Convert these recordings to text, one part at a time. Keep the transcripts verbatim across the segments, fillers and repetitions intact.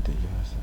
Te yasa.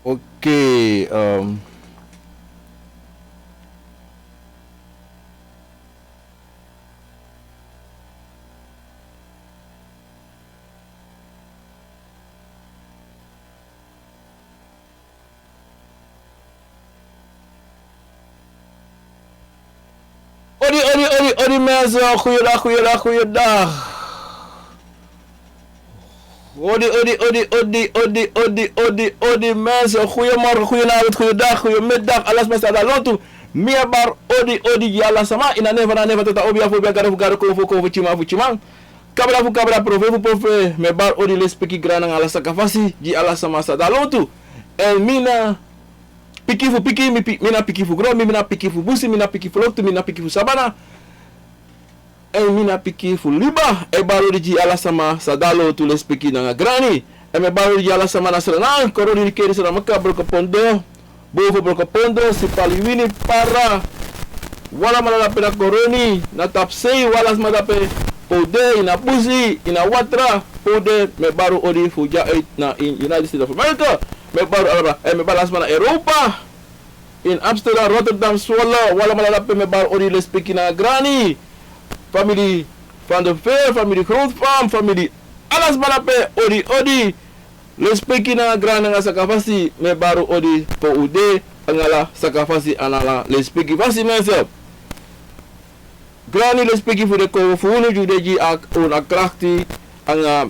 Oké, ehm, odi, odi, odi, odi, mensen. Goeiedag, goeiedag, goeiedag. Odi, odi, odi, odi, odi, odi, odi, odi, mensen. Goeiemorgen, goedenavond, goeiedag, goeiemiddag. Ala sma san de na lontu. Mi e bari odi, odi gi ala sama. Ini a nen fu, na nen fu Tata, Obi, Afu, Obi, a Gado fu Gado, Konfo fu Konfo, Tyiman fu Tyiman, Kabra fu Kabra, Profeti fu Profeti. Mi e bari odi, lespeki, grani nanga ala sakafasi gi ala sama san de na lontu. Èn mi na pikin fu pikin, mi pi-, mi na pikin fu gron, mi, mi na pikin fu busi, mi na pikin fu loktu, mi na pikin fu sabana. Èn mi na pikin fu liba. E bari odi gi ala sama san de na lontu, lespeki nanga grani. Èn mi e bari odi gi ala sama na Sranan, Koroni, Dikeri, Saramaka, Brokopondo, Boven Brokopondo, Sipaliwini, Para, wi alamala dape na Koroni, na tapusei, wi ala sma dape pe un de, ini a busi, ini a watra, pe un de, mi e bari odi fu dya uit na ini United States of America. Mi e bari alamala, èn mi e bari ala sma na Europa. Ini Amsterdam, Rotterdam, Zwolle, wi alamala dape mi e bari odi, lespeki nanga grani. Famiri Van der Veer, famiri Grootvam, famiri ala sma dape, odi, odi. Lespeki nanga grani nanga sakafasi, mi e bari odi pe un de, nanga ala sakafasi, nanga ala lespeki fasi, mensen. Grani, lespeki fu den konfo fu unu, di un de gi a, unu a krakti, nanga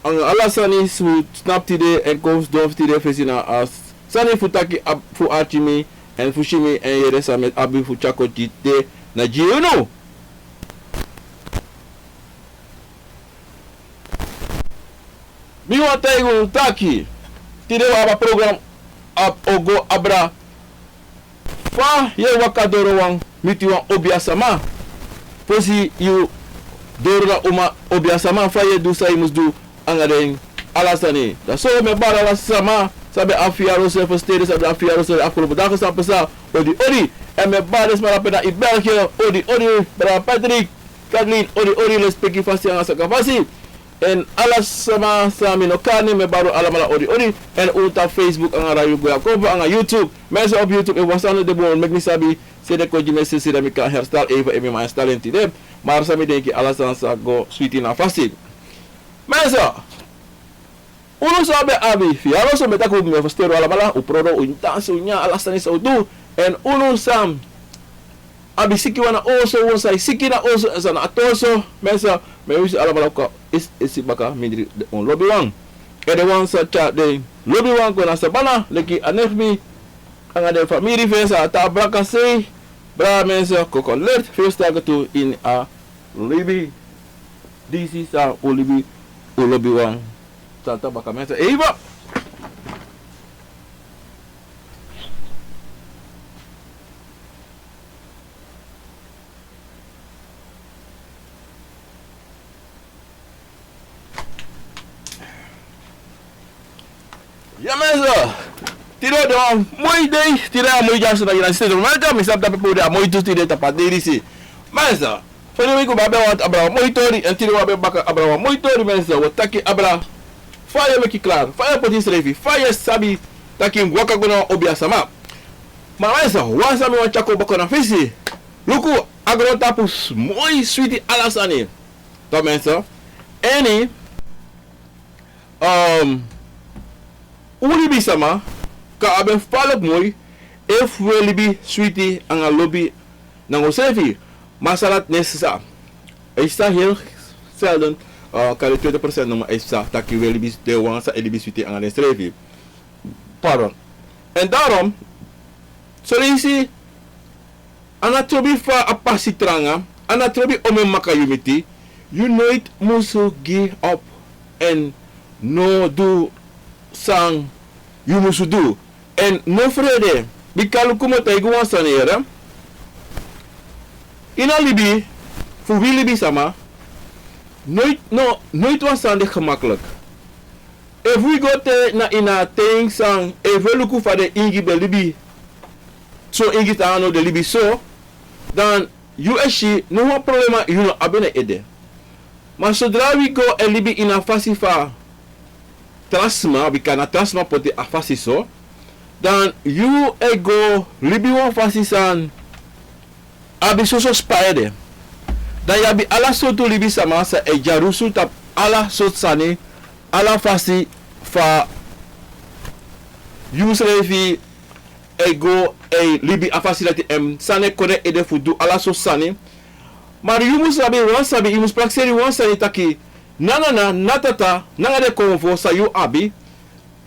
nanga ala sani fu tnapu tide èn kon sidon fu tide fesi na a sani fu taki a, fu arki mi èn fu si mi èn yere san mi abi fu tyari kon tide na gi unu. Mi wani taigi unu taki, tide wi abi a program a o go abra fa yu e waka doro wan miti wan obiasama. Fosi yu doro na uma obiasama, fa yu e du san yu mus du nanga den ala sani. Dan so mi e bari ala sama san ben abi fu yari un srefi, san ben abi fu yari un srefi, afgelopen dagen san pasa, odi odi. Èn mi e bari den sma dape na ini België, odi odi, brada Patrick, Kathleen, odi odi, lespeki fasi nanga sakafasi. Èn ala sama san mi no kari nen, mi e bari un alamala odi odi. Èn un tapu Facebook nanga Radio Goya Konfo nanga YouTube. Mensen op YouTube, efu wan sani no de bun, meki mi sabi, sende kon gi mi, sesi, dan mi kan herstel even, efu mi man herstel en tide. Maar san mi denki, ala sani sa go switi na fasi. Mensen, unu san ben abi fu yari un srefi, mi e taki un ben fersteru alamala, un prodro, un dansi, un nyan, ala sani san un du. Èn unu san abi siki wan na oso, wan san e siki na oso, èn san na a tu oso, mensen, mi e wisi alamala kon esi, esi baka mindri den un lobiwan. Èn den wan san tyari den lobiwan kon na sabana, leki a nen fu mi, nanga den famiri fu en san tan a blaka sei, brada, mensen, kon kon lertu, fersterki tu ini a libi disi san un libi, un lobiwan san tan baka, mensen. Even. Ya, mensen. Tide o de wan moi dei, tide a moi dei, a so na United States of America, mi sabi tapu pe un de a moi tu tide tapu a dei disi. Mensen, verleden week un ben abi wan abra wan moi tori, èn tide un abi baka abra wan moi tori, mensen. Un o taki abra fa yu e meki klaar, fa yu e poti yusrefi, fa yu e sabi taki yu mus waka go na wan obiasama. Ma mensen, wan sani mi wani tyari kon baka na fesi. Luku, A grontapu s-, moi switi ala sani. Toch mensen. Èn, um, un libisama kan abi en falek moi efu un e libi switi anga lobi nanga unsrefi. Ma san dati no e psa. A e psa heel zelden, uh, kande twintig procent no, ma a e psa taki un e libi, den wan san e libi switi anga densrefi. Pardon. Èn daarom, soleisi, a no trobi fa a pasi tranga, a no trobi omeni maka yu miti, yu noiti musu give up èn no du san yu musu du. Èn no frede, bika luku, mi o taigi wan sani yere. Ini a libi fu wi libisama, noiti, no, noiti wan sani de gemakkelijk. Efu wi go te na ini a ten san, efu wi luku fa den ingi ben libi, son ingi tan no, den libi so, dan yu e si no wan problema yu no abi na ede. Ma sodra wi go e libi ini a fasi fu tra sma, bika na tra sma poti a fasi so, dan yu e go libi wan fasi san abi soso spa ede. Dan yu abi ala sortu libisama san e dyarusu tapu ala sortu sani, ala fasi fa yusrefi e go e libi a fasi dati, èn san e kon na ede fu du ala sortu sani. Ma yu mus sabi wan sani, yu mus prakseri wan sani taki na nana, na tata, nanga den konfo san yu abi,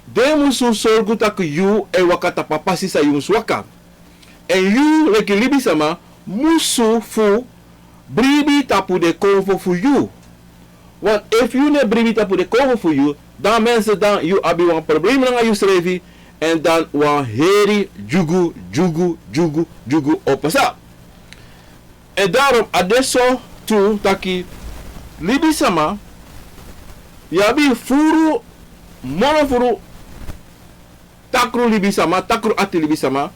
den musu sorgu taki yu e waka tapu a pasi san yu mus waka. Èn yu leki libisama musu fu bribi tapu den konfo fu yu. Want efu yu no e bribi tapu den konfo fu yu, dan mensen, dan yu abi wan problem nanga yusrefi, èn dan wan heri dyugu, dyugu, dyugu, dyugu o pasa. Èn daarom a de so tu taki libisama, yu abi furu, moro furu takru libisama, takru ati libisama.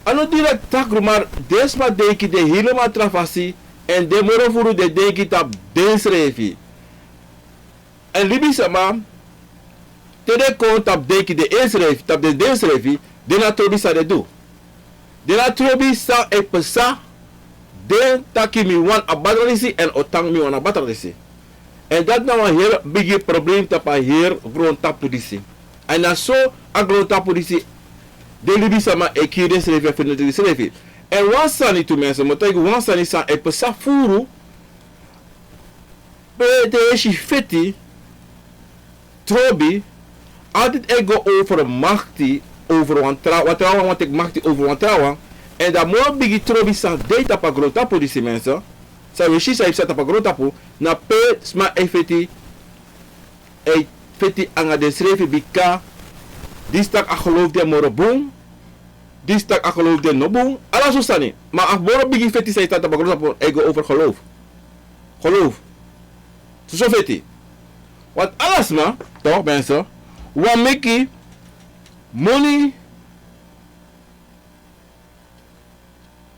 A no direct takru, ma den sma denki de helemaal tra fasi, èn den moro furu den denki tapu densrefi. Èn libisama, te den kon tapu denki den ensrefi, tapu den densrefi, den no trobi san den du. Den no trobi san e pasa, den taki mi wani a batra disi èn o tan mi wani a batra disi. Èn dati na wan heri bigi problem tapu a heri grontapu disi. Èn na so a grontapu disi, den libisama e kiri densrefi, a feni densrefi. Èn wan sani tu mensen, mi o taigi wan sani san e pasa furu, pe te yu e si feti, trobi, altijd e go over makti, over wan tra-, wan trawan, wan teki makti over wan trawan. Èn dan moro bigi trobi san de tapu a grontapu disi mensen, san wi e si san e pasa tapu a grontapu, na pe sma e feti, e feti anga densrefi bika disi taki a geloof de moro bun, disi taki a geloof de no bun, ala sortu sani. Ma a moro bigi feti san e tan tapu a grontapu e go over geloof. Geloof. Soso feti. Want ala sma, toch mensen, wani meki moni,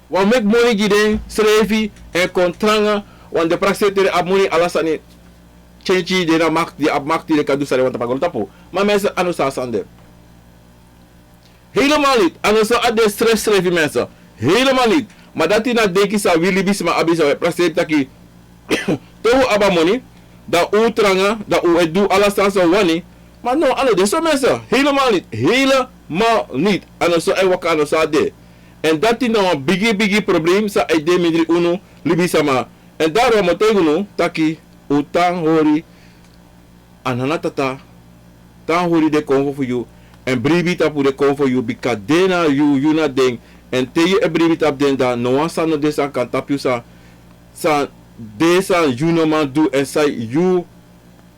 wani meki moni gi densrefi èn kon tranga, want den prakseri te den abi moni, ala sani, kenki den na makti, den abi makti, den kan du san den wani tapu a grontapu. Ma mensen, a no so a sani de. Helemaal niet. A no so a de srefsrefi mensen. Helemaal niet. Ma dati na denki san wi libisma abi, san wi e prakseri taki te un abi a moni, dan un tranga, dan un e du ala sani san un wani. Ma no, a no de so mensen. Helemaal niet. Helemaal niet. A no so a e waka, a no so a de. Èn dati na wan bigi, bigi problem san e de mindri unu libisma. Èn daarom mi o taigi unu taki un tan hori a nana, tata, tan hori den konfo fu yu, èn bribi tapu den konfo fu yu, bika den na yu, yu na den. Èn te yu e bribi tapu den, dan no wan sani no de san kan tapu yu, san, san de san yu no man du, èn san yu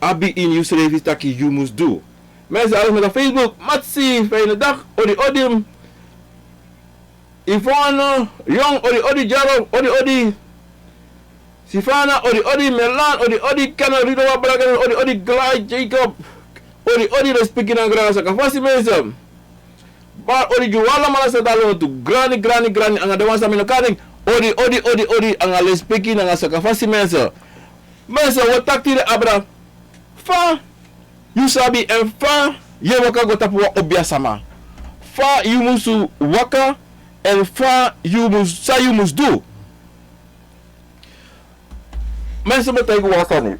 abi ini yusrefi taki yu mus du. Mensen, alles met op Facebook. Matsi, fijne dag. Odi, odi. Yvonne Jong, odi, odi. Jaro, odi, odi. Sifana, odi, odi. Melan, odi, odi. Kenneth, Rido, Wabragan, odi, odi. Glad, Jacob, odi, odi. Respeki nanga saka fasi, mensen. Bar, odi, Juwala, Malasa, Dalo, tu. Grani, grani, grani. Anga den wan san mi no kari. Odi, odi, odi, odi. Anga respeki nanga saka fasi, mensen. Mensen, wi o taki tide abra fa yu sabi èn fa yu e waka go tapu wan obiasama. Fa yu musu waka Èn fa yu mus, san yu mus du. Mensen, mi e taigi wan sani.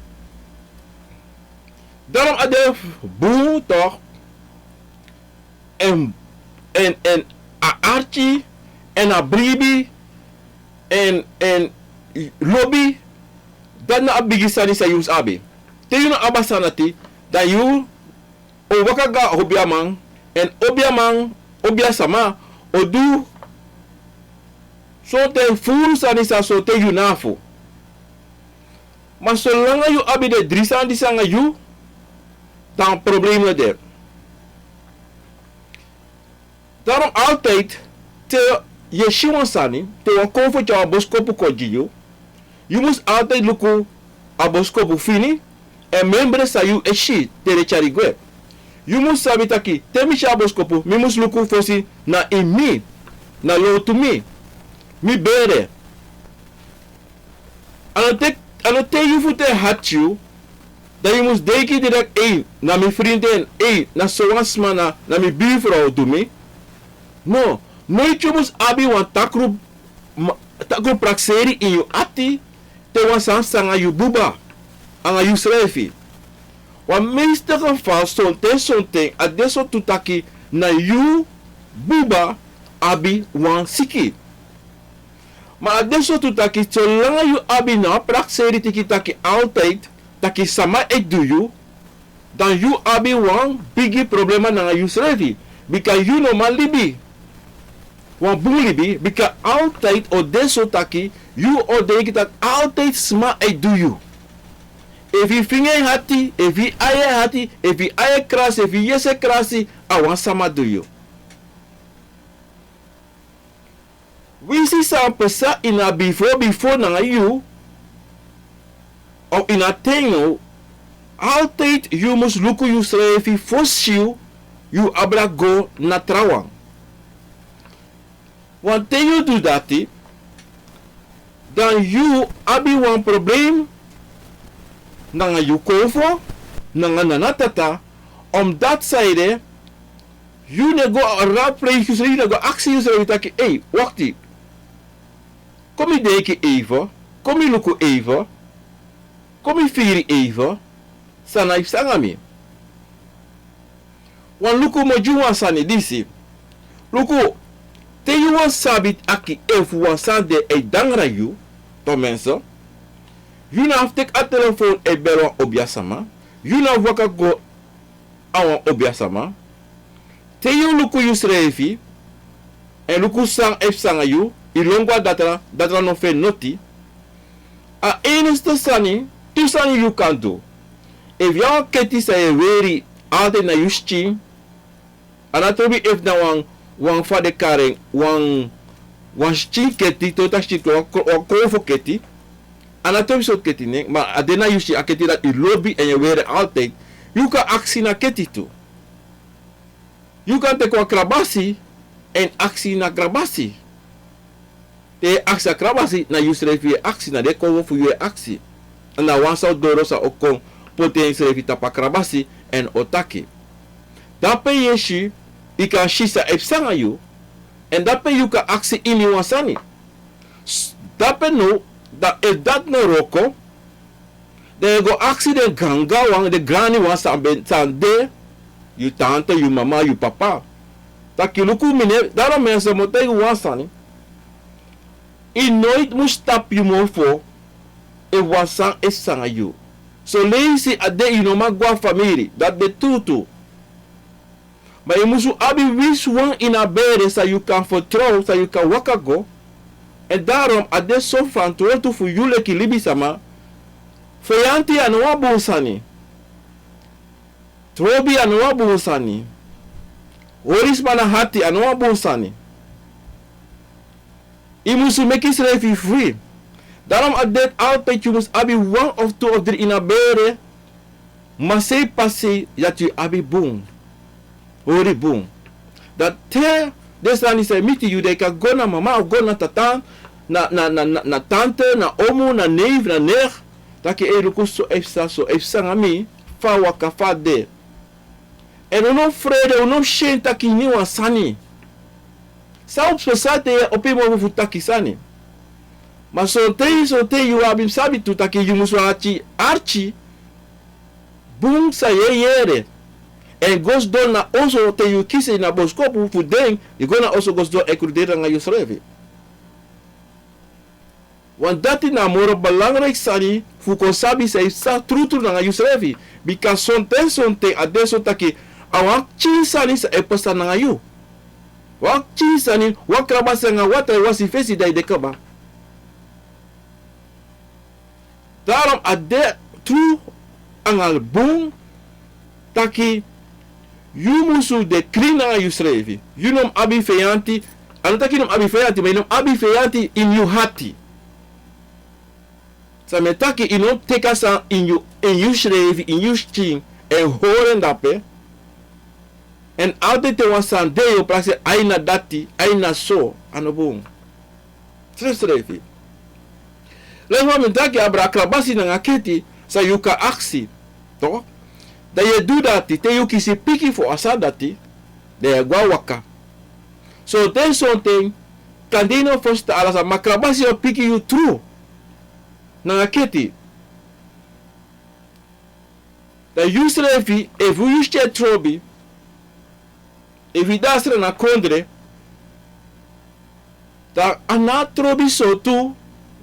Daarom a de bun toch. Èn, èn, èn a arki, èn a bribi, èn, èn lobi, dati na a bigi sani san yu mus abi. Te yu no abi a sani dati, dan yu o waka go na obiaman, èn obiaman, obiasama o du sonten furu sani san sonten yu no abi fu. Ma solanga yu abi den dri sani disi nanga yu, dan problem no de. Daarom altijd, te yu e si wan sani, te wan konfo tyari wan boskopu kon gi yu, yu mus altijd luku a boskopu fini, èn memre san yu e si te den tyari gwe. Yu mus sabi taki, te mi si a boskopu, mi mus luku fosi na ini mi, na lowtu mi, mi bere. A no te, a no te yu fu te hati yu, dan yu mus denki direct, ei, na mi vriendin, ei, na sowan sma, na, na mi buurvrouw du mi. No, noiti yu mus abi wan takru, ma-, takru prakseri in yu ati, te wan sani psa nanga yu buba, nanga yu srefi. Wan meeste geval, sonten, sonten, a de so tu taki na yu buba abi wan siki. Ma a de so tu taki, solanga yu abi na prakseri tiki taki altijd, taki sama e du yu, dan yu abi wan bigi problema nanga yu srefi. Bika yu no man libi wan bun libi, bika altijd o de so taki, yu o denki taki altijd sma e du yu. Efu yu fingi e hati, efu yu ai e hati, efu yu ai e krasi, efu yu yesi e krasi, a wan sama du yu. Winsi san psa ini a bifo bifo nanga yu, of ini a ten now, altijd yu mus luku yusrefi fosi yu, yu abra go na trawan. Want te yu du dati, dan yu abi wan probleem nanga yu konfo, nanga nana tata, omdat san ede, yu no e go raadpleeg yusrefi, yu no e go aksi yusrefi taki, ei, wakti. Kon mi denki even, kon mi luku even, kon mi firi even, san na yu psa nanga mi. Wan luku, mi o gi wan sani disi. Luku, te yu wani sabi taki efu wan sani de e dangra yu, ten minste, yu no abi fu teki a telefon e bel wan obiasama, yu no abi fu waka go a wan obiasama. Te yu luku yusrefi, èn luku san e psa nanga yu, yu lon go na datra, datra no feni noti. A enigste sani, tu sani yu kan du. Efu yu abi wan keti san yu e weri altijd na yu skin, a no trobi efu na wan, wan fa den kari en, wan, wan skin keti, te wi taki skin keti, wan ko-, wan konfo keti. A no trobi sortu keti nen, ma a de na yu skin, a keti dati yu lobi èn yu e weri altijd. Yu kan aksi na keti tu. Yu kan teki wan krabasi èn aksi na krabasi. Te yu e aksi a krabasi, na yusrefi yu e aksi, na den konfo fu yu e aksi. Èn na wan sortu doro san o kon poti ensrefi tapu a krabasi èn o taki. Dape yu e si, yu kan si san e psa nanga yu. Èn dape yu kan aksi iniwan sani. S-, dape now, dan efu dati no wroko, dan yu e go aksi den gaangaanwan, den gaanwan san ben, san de, yu tante, yu mama, yu papa. Taki luku mi nen, daarom mensen, mi o taigi wan sani. Yu noiti mus tapu yu mofo efu wan sani e psa nanga yu. Son leisi a de yu no man go na famiri, dati de trutu. Ma yu musu abi winsi wan ini a bere san yu kan fertrow, san yu kan waka go. Èn daarom a de so fantrotu fu yu leki libisama. Feyanti a no wan bun sani. Trobi a no wan bun sani. Hori sma na hati a no wan bun sani. Yu musu meki yusrefi fri. Daarom a de altijd yu mus abi wan of tu of dri ini a bere. Ma sei pasi dati yu abi bun. Hori bun. Dati te den sani san e miti yu, dan yu kan go na mama, go na tata, na, na, na, na, na tante, na omu, na neef, na nicht. Taki ei, luku so e psa, so e psa nanga mi, fa a waka, fa a de. Èn un no frede, un no syen taki iniwan sani. San un psa te yu e opo yu mofu fu taki sani. Ma sonten sonten yu abi sabi tu taki yu mus wani arki bun san yu e yere. Èn go sidon na oso te yu kisi na boskopu fu den, yu go na oso go sidon e kruderi nanga yusrefi. Want dati na a moro belangrijk sani fu kon sabi san yu psa trutru nanga yusrefi. Bika sonten sonten a de so taki a wan pikin sani san e pasa nanga yu. Wan pikin sani, wan krabasi nanga watra e wasi fesi dan yu de kaba. Daarom a de tru anga bun taki yu musu de krin nanga yusrefi. Yu no mus abi feyanti. A no taki yu no mus abi feyanti, ma yu no mus abi feyanti ini yu hati. San mi e taki, yu no mus teki a sani ini yu, ini yusrefi, ini yu skin, èn hori en dape. Èn altijd te wan sani de yu o prakseri, ai na dati, ai na so, a no bun. Srefsrefi. Leki fa mi taki, abra krabasi nanga keti san yu kan aksi. Toch? Dan yu e du dati, te yu kisi piki fu a sani dati, dan yu e go na waka. Sonten sonten, kande yu no ferstan ala sani, ma krabasi o piki yu tru. Nanga keti. Dan yusrefi, efu yu si trobi, efu yu de a srana kondre, dan a no trobi sortu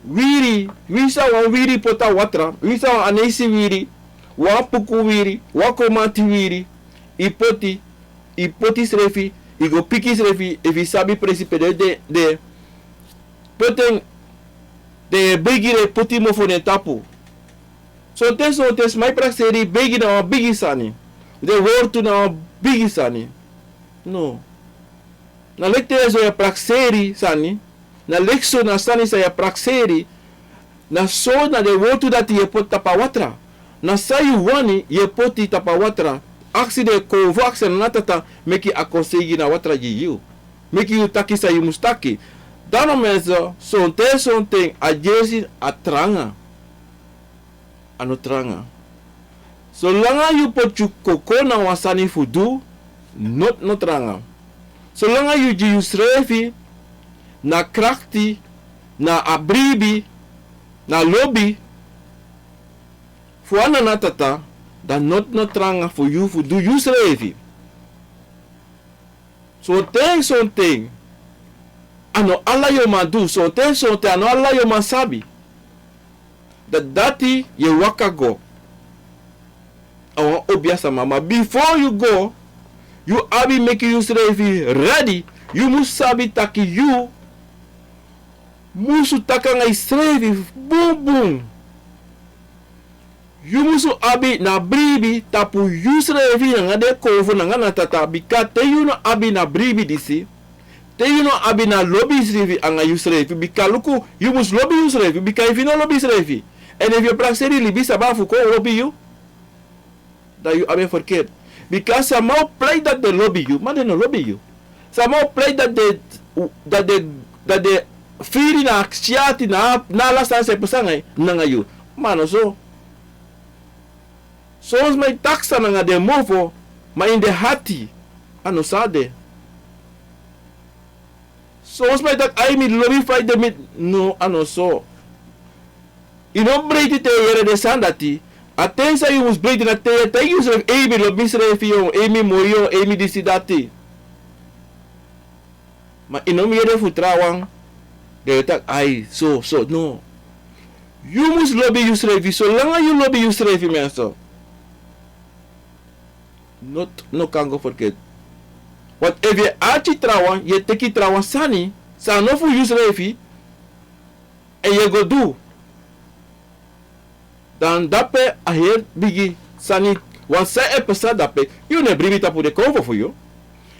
wiri, winsi a wan wiri poti na watra, winsi a wan aneisi wiri, wan puku wiri, wan komanti wiri, yu poti, yu poti yusrefi, yu go piki yusrefi, efu yu sabi presi pe den de, poti en, den e begi, den e poti mofo na en tapu. Sonten sonten sma e prakseri begi na wan bigi sani. Den wortu na wan bigi sani. No. Na leki te yu e prakseri sani, na leki so na sani san yu e prakseri, na so na den wortu dati yu e poti tapu a watra. Na san yu wani yu e poti tapu a watra. Aksi den konfo, aksi Nana Tata, meki a kon seigi na watra gi yu. Meki yu taki san yu mus taki. Daarom mensen, sonten sonten a gersi a tranga. A no tranga. Solanga yu poti yu koko na wan sani fu du, no, no tranga. Solanga yu gi yusrefi na krakti, na a bribi, na lobi fu a Nana Tata, dan no, no tranga fu yu fu du yusrefi. Sonten sonten, a no ala yu o man du, sonten sonten, a no ala yu o man sabi. Dan dati yu e waka go. A wan obiasama, ma bifo yu go, yu abi meki yusrefi ready, yu mus sabi taki yu musu taki nanga yusrefi bunbun. Yu musu abi na bribi tapu yusrefi nanga den konfo nanga Nana Tata, bika te yu no abi na bribi disi, te yu no abi na lobi yusrefi anga yusrefi, bika luku, yu mus lobi yusrefi, bika efu yu no lobi yusrefi, èn efu yu e prakseri libisama fu kon lobi yu, dan yu abi en verkeerd. Bika sama o prei dati den lobi yu, ma den no lobi yu. Sama o prei dati den, dati den, dati den firi na aksi ati na, na ala sani san e pasa nanga yu, ma a no so. Son sma e taki sani nanga den mofo, ma ini den ati, a no so a de. Son sma e taki, ai, mi lobi fa yu de, mi, no, a no so. Yu no breiti te yu yere den sani dati. A ten san yu mus breiti na te yu e taigi yusrefi, ei, mi lobi misrefi, ei, mi moi, ei, mi disi, dati. Ma yu no mus yere fu trawan, dan yu e taki, ai, so, so, no. Yu mus lobi yusrefi, solanga yu lobi yusrefi, mensen, no, no kan go verkeerd. Want efu yu e arki trawan, yu e teki trawan sani san no fu yusrefi, èn yu e go du, dan dape a heri bigi sani, wan san e pasa dape, yu no e bribi tapu den konfo fu yu.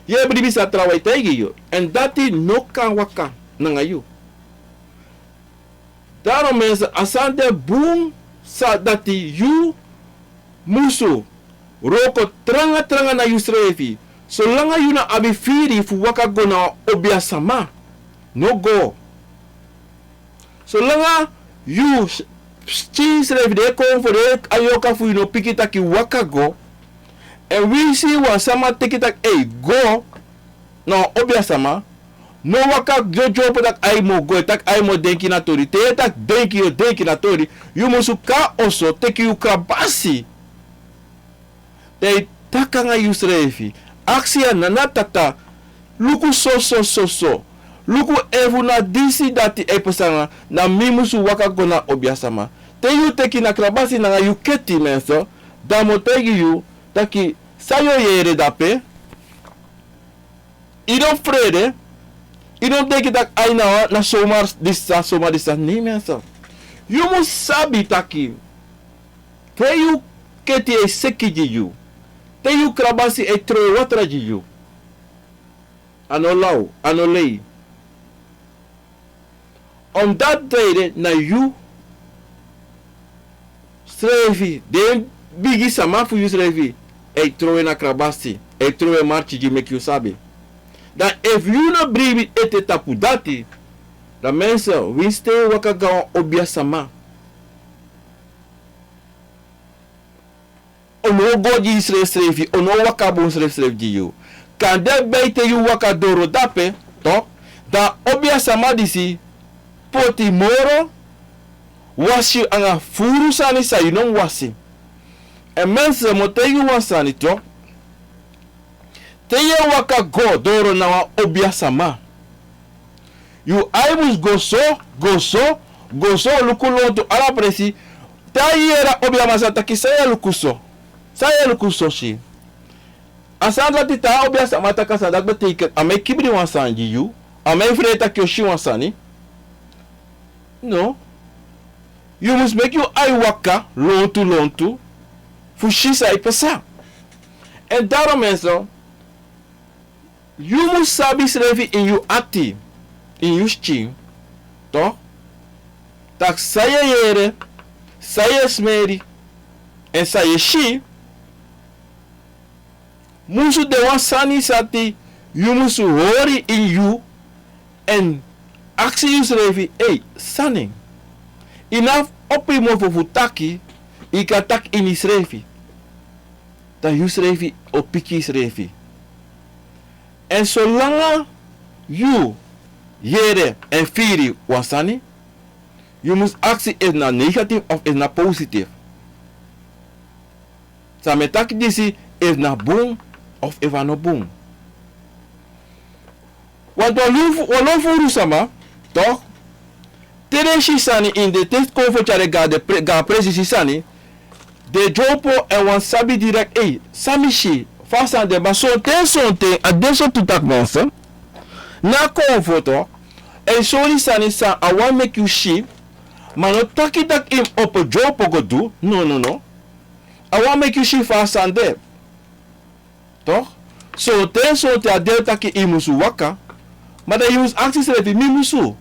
Yu e bribi san trawan e taigi yu, èn dati no kan waka nanga yu. Daarom mensen, a sani de bun san dati yu musu wroko tranga tranga na yusrefi. Solanga yu no abi firi fu waka go na wan obiasama, no go. Solanga yu s-, pikin srefi de e kon fu de a yorka fu yu no piki taki waka go. Èn winsi wan sama teki taki, ei, go na wan obiasama, No waka dyopo taki ai mu go, taki ai mu denki na tori. Te yu e taki denki, yu o denki na tori. Yu musu kon na oso, teki yu krabasi. Dan yu taki nanga yusrefi. Aksi yu nana, tata, luku so, so, so, so. Luku, efu na disi dati e pasa, na mi musu waka go na obiasama. Te yu teki na krabasi nanga yu keti, mensen, dan mi o taigi yu taki san yu o yere dape. Yu no frede, yu no denki taki ai na, na somar disi san, somar disi san, nee, mensen. Yu musu sabi taki te yu keti e seki gi yu, te yu krabasi e trowe watra gi yu, a no law, a no lei. Omdat dede na yu srefi, den bigi sama fu yu srefi, e trowe na krabasi, e trowe marki gi, meki yu sabi. Dan efu yu no bribi ete tapu dati, dan mensen, winsi te yu waka go na wan obiasama, o no go gi yusrefi srefi, o no waka bun srefi srefi gi yu. Kande beti yu waka doro dape, toch, dan obiasama disi poti moro wasi yu nanga furu sani san yu no mu wasi. Èn mensen, mi o taigi yu wan sani, toch. Te yu e waka go doro na wan obiasama, yu ai mus go so, go so, go so, luku lontu ala presi. Te a yere a obiasama sa taki san yu e luku so, san yu e luku so si. A sani dati, te a obiasama taki a sani dati betekent, a mu e kibri wan sani gi yu, a mu e frede taki yu o si wan sani. No. Yu mus meki yu ai waka lontu lontu fu si san e pasa. Èn daarom mensen, yu mus sabi srefi ini yu ati, ini yu skin, toch, taki san yu e yere, san yu e smeri, èn san yu e si, musu de wan sani san yu musu hori ini yu, èn aksi yusrefi, ei, sani. Yu no abi opo yu mofo fu taki, yu kan taki ini yusrefi. Dan yusrefi o piki yusrefi. Èn solanga yu yere èn firi wan sani, yu mus aksi efu na negatief of efu na positief. San mi e taki disi, efu na bun of efu a no bun. Want wan lo fu, wan lo furu sama, toch, te den si sani ini den, te kon fu tyari go na den pre-, go na presi si sani, den e dyompo èn wan sabi direct, ei, san mi si, fa a sani de. Ma sonten, sonten, a de so tu taki mensen, na kon fu, toch, èn sori sani san a wani meki yu si, ma no taki taki yu mus opo dyompo go du, no, no, no. A wani meki yu si fa a sani de. Toch? Sonten, sonten a de taki yu musu waka. Ma dan yu musu aksi yusrefi, mi musu,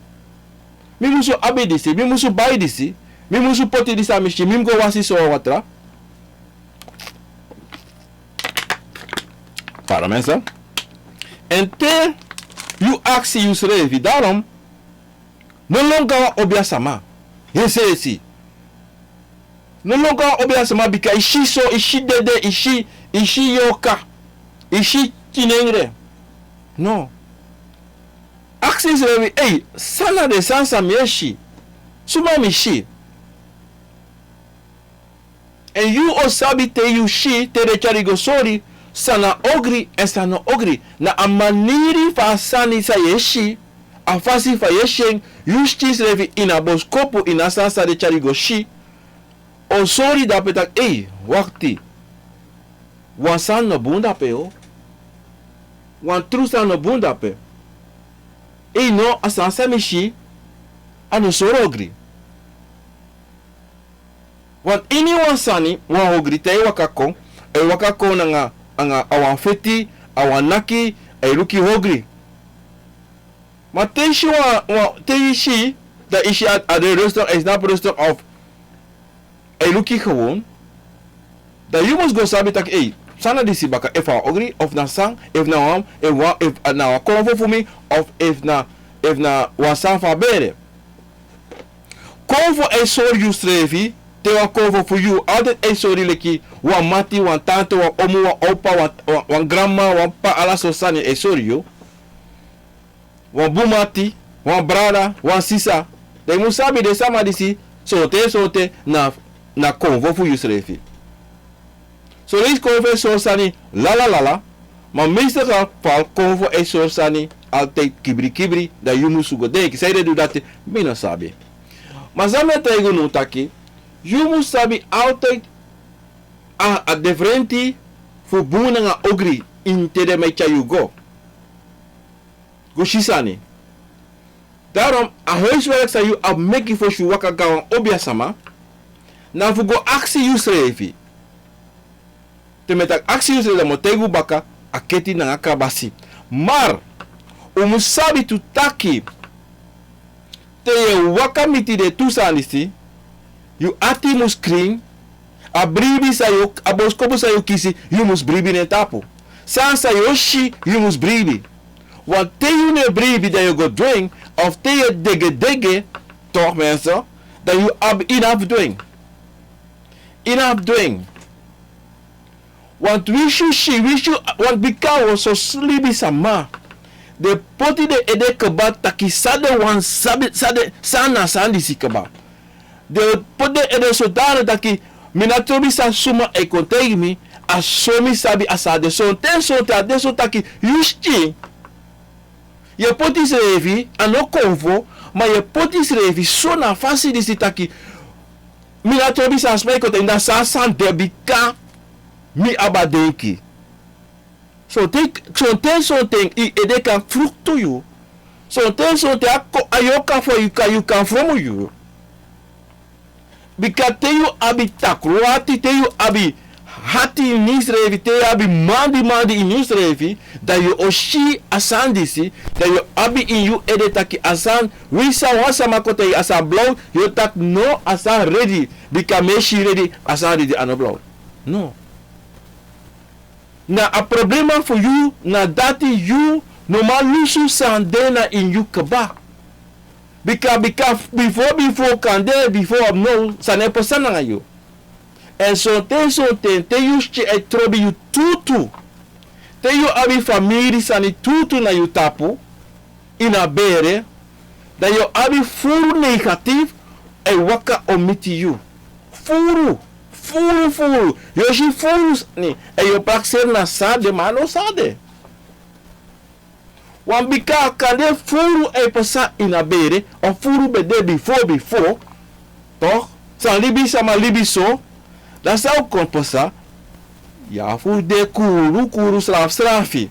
mi musu abi disi, mi musu bai disi, mi musu poti disi a mi skin, mi mus go wasi so watra. Pardon mensen. Èn te yu aksi yusrefi, daarom, no lon go na wan obiasama. Yesi, yesi. No lon go na wan obiasama, bika yu si so, yu si dede, yu si, yu si yorka, yu si tinengre. No. Aksi yusrefi, ei, san na den sani san mi e si? Suma mi si? Èn yu o sabi te yu si, te den tyari go sori, san na ogri èn san no ogri. Na a maniri fu a sani san yu e si, a fasi fa yu e si en, yu skin srefi ini a boskopu, ini a sani san den tyari go si, o sori dape taki, ei, wakti. Wan sani no bun dape, o. Wan tru sani no bun dape. Ei, no, a sani san mi si, a no sori ogri. Want ini wan sani, wan ogri, te a e waka kon, a e waka kon nanga, anga a wan feti, a wan naki, a e luku ogri. Ma te yu si wan, wan, te yu si, dan yu si a, a de rustig, a e snapu rustig of a e luku gewoon. Dan yu mus go sabi taki, ei, san na disi baka, efu a ogri, of na san, efu na wan, efu wan, efu na wan konfo fu mi, of efu na, efu na wan sani fu a bere. Konfo e sori yusrefi, te wan konfo fu yu, altijd e sori leki wan mati, wan tante, wan omu, wan opa, wan, wan, wan granma, wan p'pa, ala sortu sani e sori yu. wan bun mati, wan brada, wan sisa, dan yu mus sabi den sama disi, sonten sonten na, na konfo fu yusrefi. Son leisi konfo e sori sani lala lala, ma meeste geval konfo e sori sani altijd kibri kibri, dan yu mus go denki, sanede du dati, mi no sabi. Ma san mi e taigi unu taki, yu mus sabi altijd a, a diferenti fu bun nanga ogri, ini te den e tyari yu go. Go si sani. Daarom, a huiswerk san yu abi meki fosi yu waka go na wan obiasama, na fu go aksi yusrefi. Te mi e taki aksi yusrefi, dan mi o taigi unu baka, a keti nanga kabasi. Maar, un mus sabi tu taki, te yu e waka miti den tu sani disi, yu ati mus krin, a bribi san yu, a boskopu san yu kisi, yu mus bribi na en tapu. San san yu o si, yu mus bribi. Want te yu no e bribi, dan yu o go du en, of te yu e degedege, toch mensen, dan yu abi, yu no abi fu du en. Yu no abi fu du en. Want winsi yu si, winsi yu, want bika wan soso libisama, den poti den ede kaba taki san den wani sabi, san den, san na a sani disi kaba. Den poti den ede so dati taki, mi no trobi san suma e kon taigi mi, a so mi sabi a sani de. Sonten sonten a de so taki, yu si, yu e poti yusrefi, a no konfo, ma yu e poti yusrefi so na a fasi disi taki, mi no trobi san suma e kon taigi mi, na so a sani de, bika mi abi a denki. Sonten, sonten, sonten yu ede kan fruktu yu. Sonten, sonten a ko-, a yoka fu yu kan, yu kan fromu yu. Bika te yu abi takru ati, te yu abi ati ini yusrefi, te yu abi mandi mandi ini yusrefi, dan yu o si a sani disi, dan yu abi ini yu ede taki a sani, winsi wan sama kon taigi a sani blaw, yu o taki no, a sani redi, bika mi e si redi, a sani redi, a no blaw. No. Na a problema fu yu, na dati yu no man lusu san de na ini yu kaba. Bika, bika, bifo, bifo, kande, bifo, now, san e pasa nanga yu. Èn sonten, sonten, te yu skin e trobi yu tutu. Te yu abi famiri sani tutu na yu tapu, ini a bere, dan yu o abi furu negatief e waka o miti yu. Furu, furu, furu. Yu o si furu sani, èn yu o prakseri na san de, ma a no san de. Want bika kande furu e pasa ini a bere, of furu ben de bifo, bifo, toch? San libisama libi so, dan san o kon pasa, yu abi fu de kuru, kuru, srafi, srafi.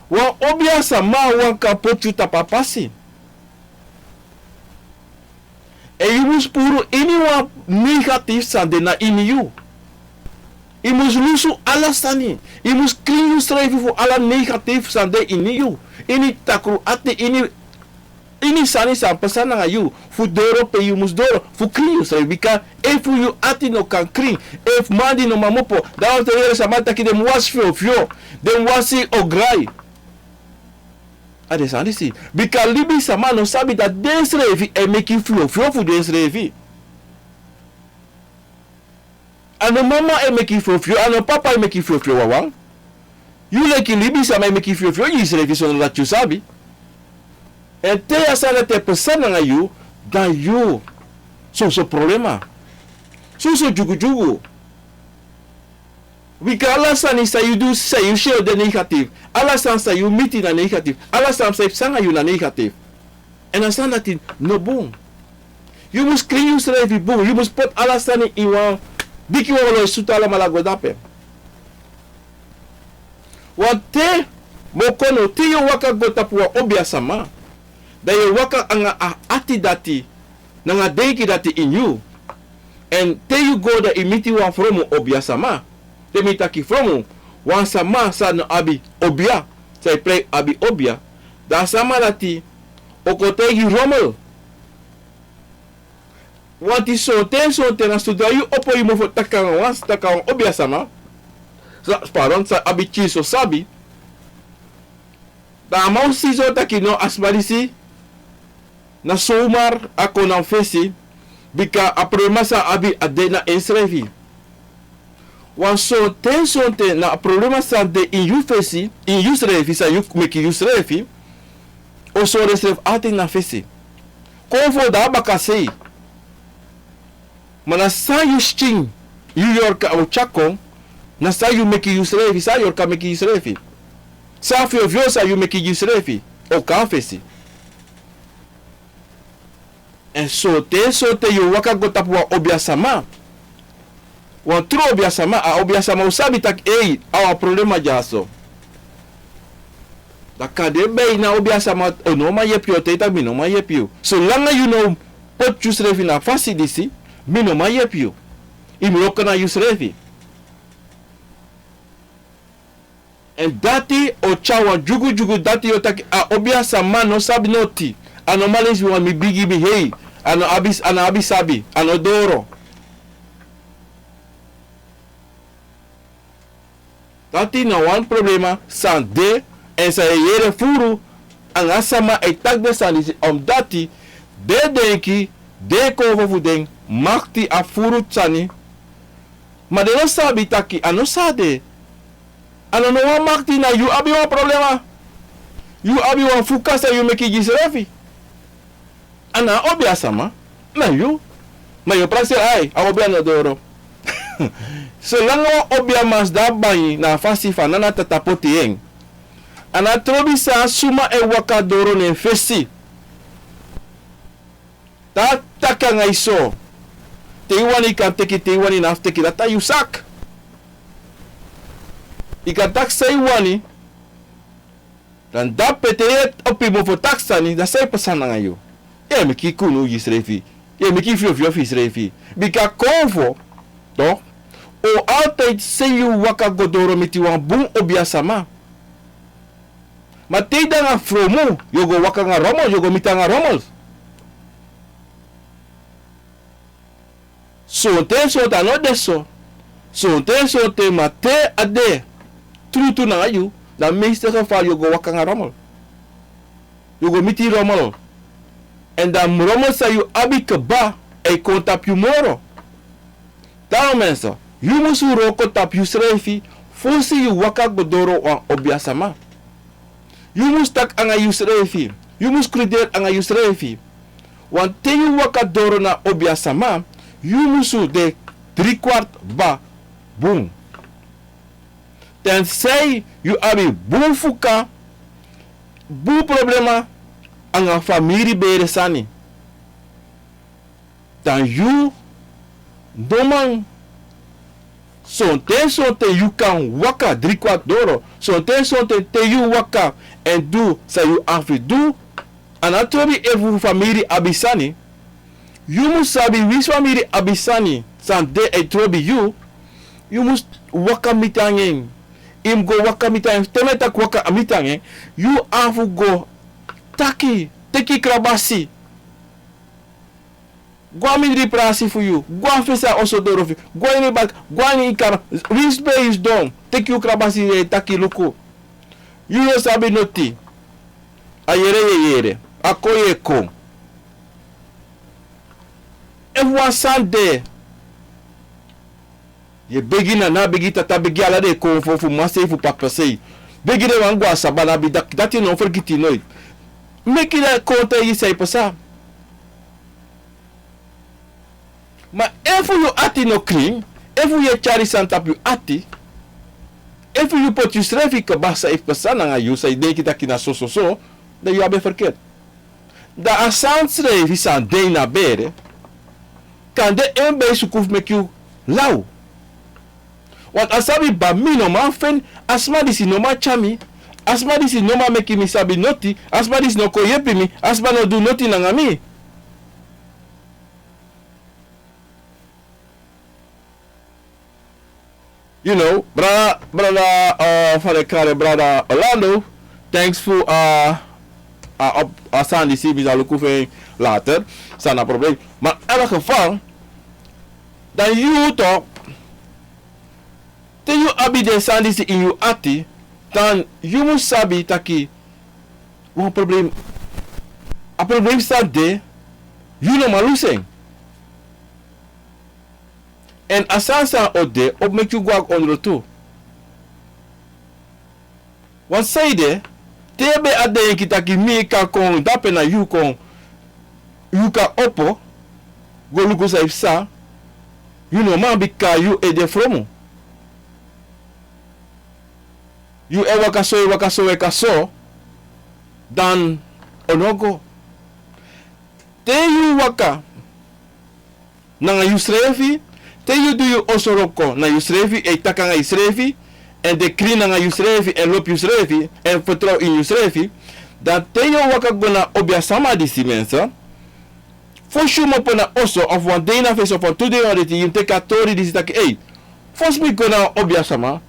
Wan obiasama no kan poti yu tapu a pasi. Èn yu mus puru iniwan negatief san de na ini yu. Yu mus lusu ala sani. Yu mus krin yusrefi fu ala negatief san de ini yu. Ini takru ati, ini, ini sani san pasa nanga yu. Fu doro pe yu mus doro. Fu krin yusrefi. Bika efu yu ati no kan krin, efu mandi no man opo, dan wan te yere sama taki den mus wasi fyofyo, den mus wasi ograi. A den sani disi. Bika libisama no sabi dati densrefi e meki fyofyo fu densrefi. A no mama e meki fyofyo, a no papa e meki fyofyo wawan. Yu leki libisama e meki fyofyo gi yusrefi sondro dati yu sabi. Èn te a sani dati e pasa nanga yu, dan yu soso problema. Soso dyugudyugu. Bika ala sani san yu du, san yu si o de negatief. Ala sani san yu miti na negatief. Ala sani san e pasa nanga yu na negatief. Èn a sani dati no bun. Yu mus krin yusrefi bun. Yu mus poti ala sani ini wan diki wan olo e sutu alamala go dape. Want te, mi o kon now, te yu o waka go tapu wan obiasama, dan yu o waka nanga a ati dati, nanga denki dati ini yu. Èn te yu go dan yu miti wan fromu obiasama. Te mi taki fromu, wan sama san no abi obia, san e prei abi obia, dan a sama dati o kon taigi yu romel. Want sonten, sonten na so dan yu opo yu mofo taki nanga wan, taki nanga wan obiasama. Sa, pardon, san abi pikinso sabi. Dan a man o si so taki no, a sma disi, na zomaar a kon na mi fesi, bika a problema san a abi a de na ensrefi. Want sonten, sonten na a problema san de ini yu fesi, ini yusrefi, san yu meki yusrefi, o sori yusrefi altijd na fesi. Kon fu o de na bakasei. Ma na san yu skin, yu yorka o tyari kon, na san yu meki yusrefi, san yorka meki yusrefi. San fyofyo san yu meki gi yusrefi, o kon na fesi. Èn sonten sonten yu o waka go tapu wan obiasama. Wan tru obiasama, a obiasama o sabi taki, ei, a wan problema dyaso. Dan kande ben na obiasama, o no man yepi yu, o taigi taki mi no man yepi yu. Solanga yu no poti yusrefi na a fasi disi, mi no man yepi yu. Yu mus wroko na yusrefi. Èn dati o tyari wan dyugudyugu, dati yu o taki a obiasama no sabi noti. A no man leisi wan mi bigi mi hei. A no abi, a no abi sabi, a no doro. Dati na wan problema san de, èn san yu e yere furu anga sama e taki den sani disi, omdati den e denki den e konfo fu den makti abi furu sani. Ma den no sabi taki a no so a de. A no no wan makti, na yu abi wan problema. Yu abi wan fuka san yu meki gi yusrefi. A no a obiasama, na yu. Ma yu o prakseri, ai, a obia no doro. Solanga wan obiaman sidon a bangi na a fasi fa Nana Tata poti en, a no trobi san a suma e waka doro na en fesi. Te a taki anga yu so, te yu wani yu kan teki, te yu wani yu no abi fu teki, dati na yu saki. Yu kan taki san yu wani. Dan dape te yu e opo yu mofo taki sani, dan san e pasa nanga yu? Yu e meki kunu gi yusrefi. Yu e meki fyofyo fu yusrefi. Bika konfo, toch, o altijd seni yu waka go doro miti wan bun obiasama. Ma te yu de anga fromu, yu o go waka anga rommel, yu o go miti anga rommel. Sonten sonten a no de so. Sonten sonten, ma te a de trutu nanga yu, dan meeste geval yu o go waka anga rommel. Yu o go miti rommel. Èn dan rommel san yu abi kaba e kon tapu yu moro. Daarom mensen, yu mus wroko tapu yusrefi fosi yu waka go doro wan obiasama. Yu mus taki anga yusrefi. Yu mus kruderi anga yusrefi. Want te yu waka doro na obiasama, yu musu de drie kwart kaba bun. Tenzij yu abi bun fuka, bun problema anga famiri bere sani. Dan yu no man. Sonten sonten yu kan waka drie kwart doro. Sonten sonten te yu waka èn du san yu abi fu du, a no trobi efu famiri abi sani. Yu mus sabi winsi famiri abi sani san de e trobi yu. Yu mus waka miti anga en. Yu mus go waka miti anga en. Te mi e taki waka miti anga en, yu abi fu go taki, teki krabasi. Go a mindri prasi fu yu, go a fesi a oso doro fu yu, go a ini baka, go a ini yu kama, winsi pe yu sidon, teki yu krabasi, e taki luku. Yu no sabi noti. A yere yu e yere, a kon yu e kon. Efu wan sani de, yu e begi nana, begi tata, begi ala den konfo fu masei fu papasei. Begi den wani go a sabana, begi dati, dati no fergiti noiti. Meki den kon taigi yu san e pasa. Ma efu yu ati no krin, efu yu e tyari sani tapu yu ati, efu yu poti yusrefi kaba san e pasa nanga yu, san yu denki taki na so so so, dan yu abi en ferketi. Dan a sani srefi san de ini a bere, kande en ben e suku fu meki yu law. Want a sabi kaba, mi no man feni, a sma disi no man tyari mi, a sma disi no man meki mi sabi noti, a sma disi no kon yepi mi, a sma no du noti nanga mi. You know, brada, brada, uh, fa den e kari en, brada Orlando, thanks fu, uh, a op-, a sani disi, mi sa luku fu en later, san na problem. Ma in elk geval, dan yu toch, te yu abi den sani disi ini yu ati, dan yu mus sabi taki wan problem, a problem san de, yu no man lusu en. Èn a sani san o de, o meki yu go a ondro tu. Wan sani de, Te ben a denki taki mi kan kon dape na yu kon, yu kan opo go luku san yu psa, yu no man, bika yu e de fromu. Yu e waka so, e waka so, waka so, dan o no go. Te yu waka nanga yusrefi, te yu du yu oso wroko na yusrefi, e taki nanga yusrefi, èn de krin nanga yusrefi, èn lobi yusrefi, èn fertrow ini yusrefi, dan te yu o waka go na obiasama disi, mensen, fosi yu komopo na oso, of wan dei na fesi, of wan tu dei na deti, yu mus teki a tori disi taki: Ei, fosi mi go na wan obiasama,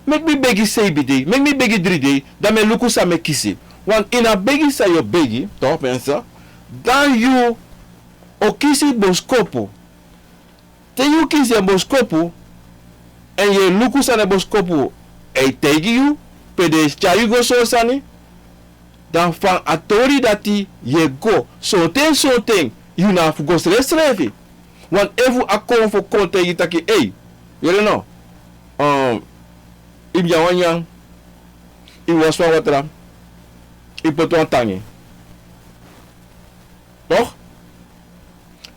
meki mi begi seibi dei, meki mi begi dri dei, dan mi e luku san mi e kisi. Want ini a begi san yu o begi, toch, mensen, dan yu o kisi boskopu. Te yu kisi en boskopu, èn yu e luku san den boskopu e taigi yu, pe den e tyari yu go, so sani, dan fu a tori dati yu e go. Sonten, sonten, yu no abi fu go srefsrefi. Want efu a konfo kon taigi taki: Ei, yere no, um, yu mus nyan wan nyan, yu mus wasi wan watra, yu mus poti wan tangi. Toch?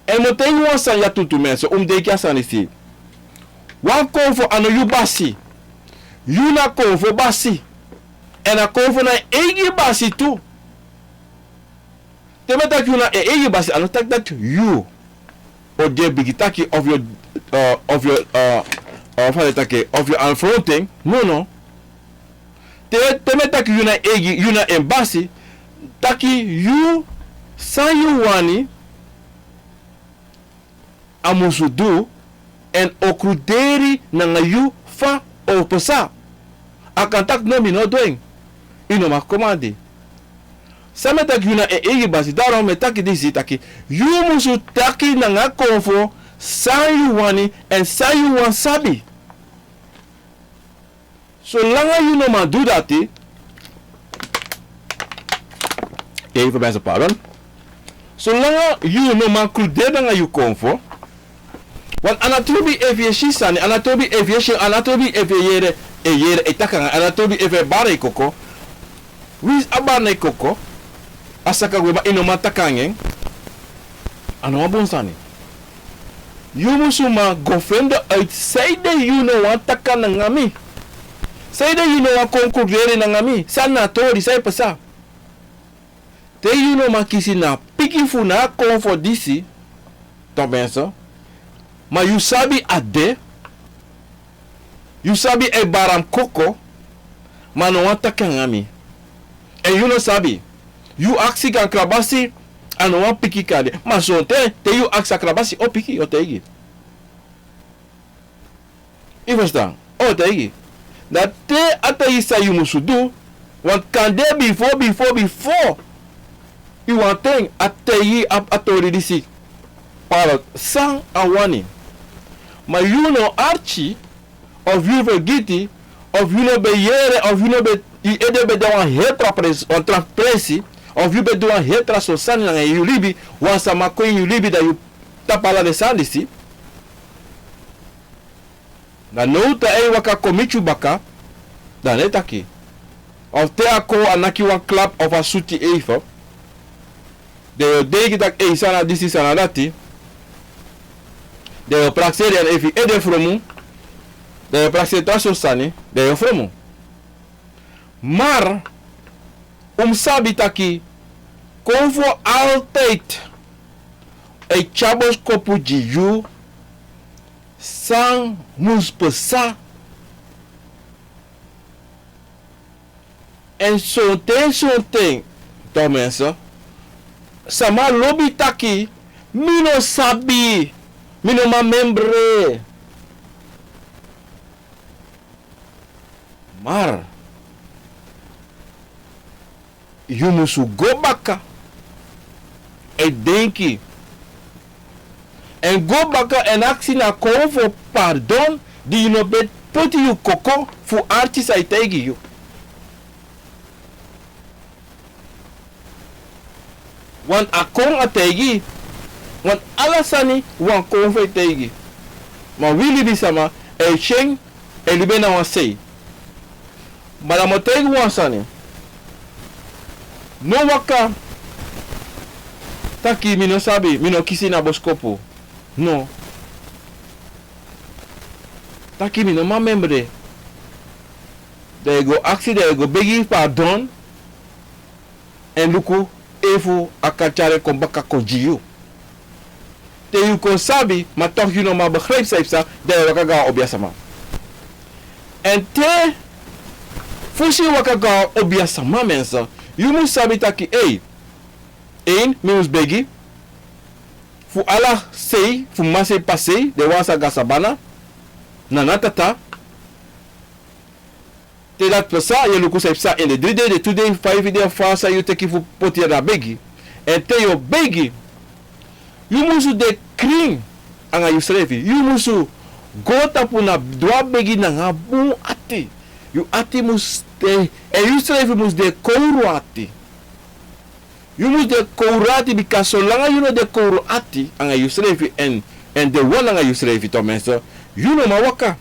Èn mi o taigi wan sani ya tutu, mensen, un mus denki a sani disi. Wan konfo a no yu basi. Yu na konfo basi. Èn a konfo na en eigi basi tu. Te mi e taki yu na en eigi basi, a no taki dati yu o de bigi taki of yu, eh, of yu, eh, eh, fa den e taki, of yu a fronting. No, no. Te, te mi e taki yu na en eigi, yu na en basi, taki yu, san yu wani, a musu du, èn o kruderi nanga yu fa o pasa. A kan taki: No, mi no du en. Yu no man komandi. San mi e taki, yu na en eigi basi. Daarom mi e taki disi taki yu musu taki nanga konfo san yu wani èn san yu wani sabi. Solanga yu no man du dati, even mensen, pardon. Solanga yu no man kruderi nanga yu konfo. Want a no trobi efu yu e si sani, a no trobi efu yu e si, a no trobi efu yu e yere, e yere, e taki nanga, a no trobi efu yu e bari en koko. Winsi a bari en koko, a saka gwe, ma yu no man taki nanga en. A no wan bun sani. Yu musu man go fende uit sanede yu no wani taki nanga mi. Sanede yu no wani kon kruderi nanga mi. San na a tori, san e pasa. Te yu no man kisi na piki fu na a konfo disi, toch, mensen, ma yu sabi a de, yu sabi a e bari en koko, ma a no wani taki nanga mi. Èn yu no sabi. Yu aksi gi a krabasi, a no wani piki kande. Ma sonten, te yu aksi, a krabasi o piki, o taigi. Yu ferstan? O taigi. Dan te a taigi san yu musu du, want kande bifo, bifo, bifo yu wani tan, a taigi a, a tori disi. Parot san a wani. Ma yu no arki, of yu fergiti, of yu no ben yere, of yu no ben, yu ede ben de wan heri tra presi, wan tra presi, of yu ben du wan heri tra sortu sani nanga yu libi, wan sama kon ini yu libi, dan yu tapu ala den sani disi. Dan now te a e waka kon miti yu baka, dan a no e taki. Of te a kon, a naki wan klap of a sutu yu even. Dan yu o denki taki: Ei, san na disi, san na dati. Dan yu o prakseri, èn efu yu ede fromu, dan yu o prakseri tra sortu sani, dan yu o fromu. Maar un mus sabi taki konfo altijd e tyari boskopu gi yu san mus pasa. Èn sonten, sonten, toch, mensen, sama lobi taki: Mi no sabi, mi no man memre. Maar yu musu go baka e denki. Èn go baka èn aksi na konfo pardon, di yu no ben poti yu koko fu arki san a e taigi yu. Want a kon a taigi, want ala sani wan konfo e taigi. Ma wi libisama e si en, e libi na wan sei. Ma dan mi o taigi wan sani. No waka taki mi no sabi, mi no kisi na boskopu. No. Taki mi no man memre. Dan yu go aksi, dan yu go begi pardon. Èn luku efu a kan tyari en kon baka kon gi yu. Te yu kon sabi, ma toch yu no man begrijp san yu psa, dan yu waka go na obia sama. Èn te fosi yu waka go na obia sama, mensen, yu mus sabi taki, ei, ein, mi mus begi fu ala sei fu masei pasei, den wan sa go na sabana, na na tata. Te dati psa, yu e luku san e psa ini den dri dei, den tu dei, feifi dei, fa san yu teki fu poti en na begi. Èn te yu o begi, yu musu de krin anga yusrefi. Yu musu go tapu na du a begi nanga bun ati. Yu ati mus de, èn yusrefi mus de kowru ati. Yu mus de kowru ati, bika solanga yu no de kowru ati anga yusrefi èn, èn de wan anga yusrefi, toch mensen, yu no man waka.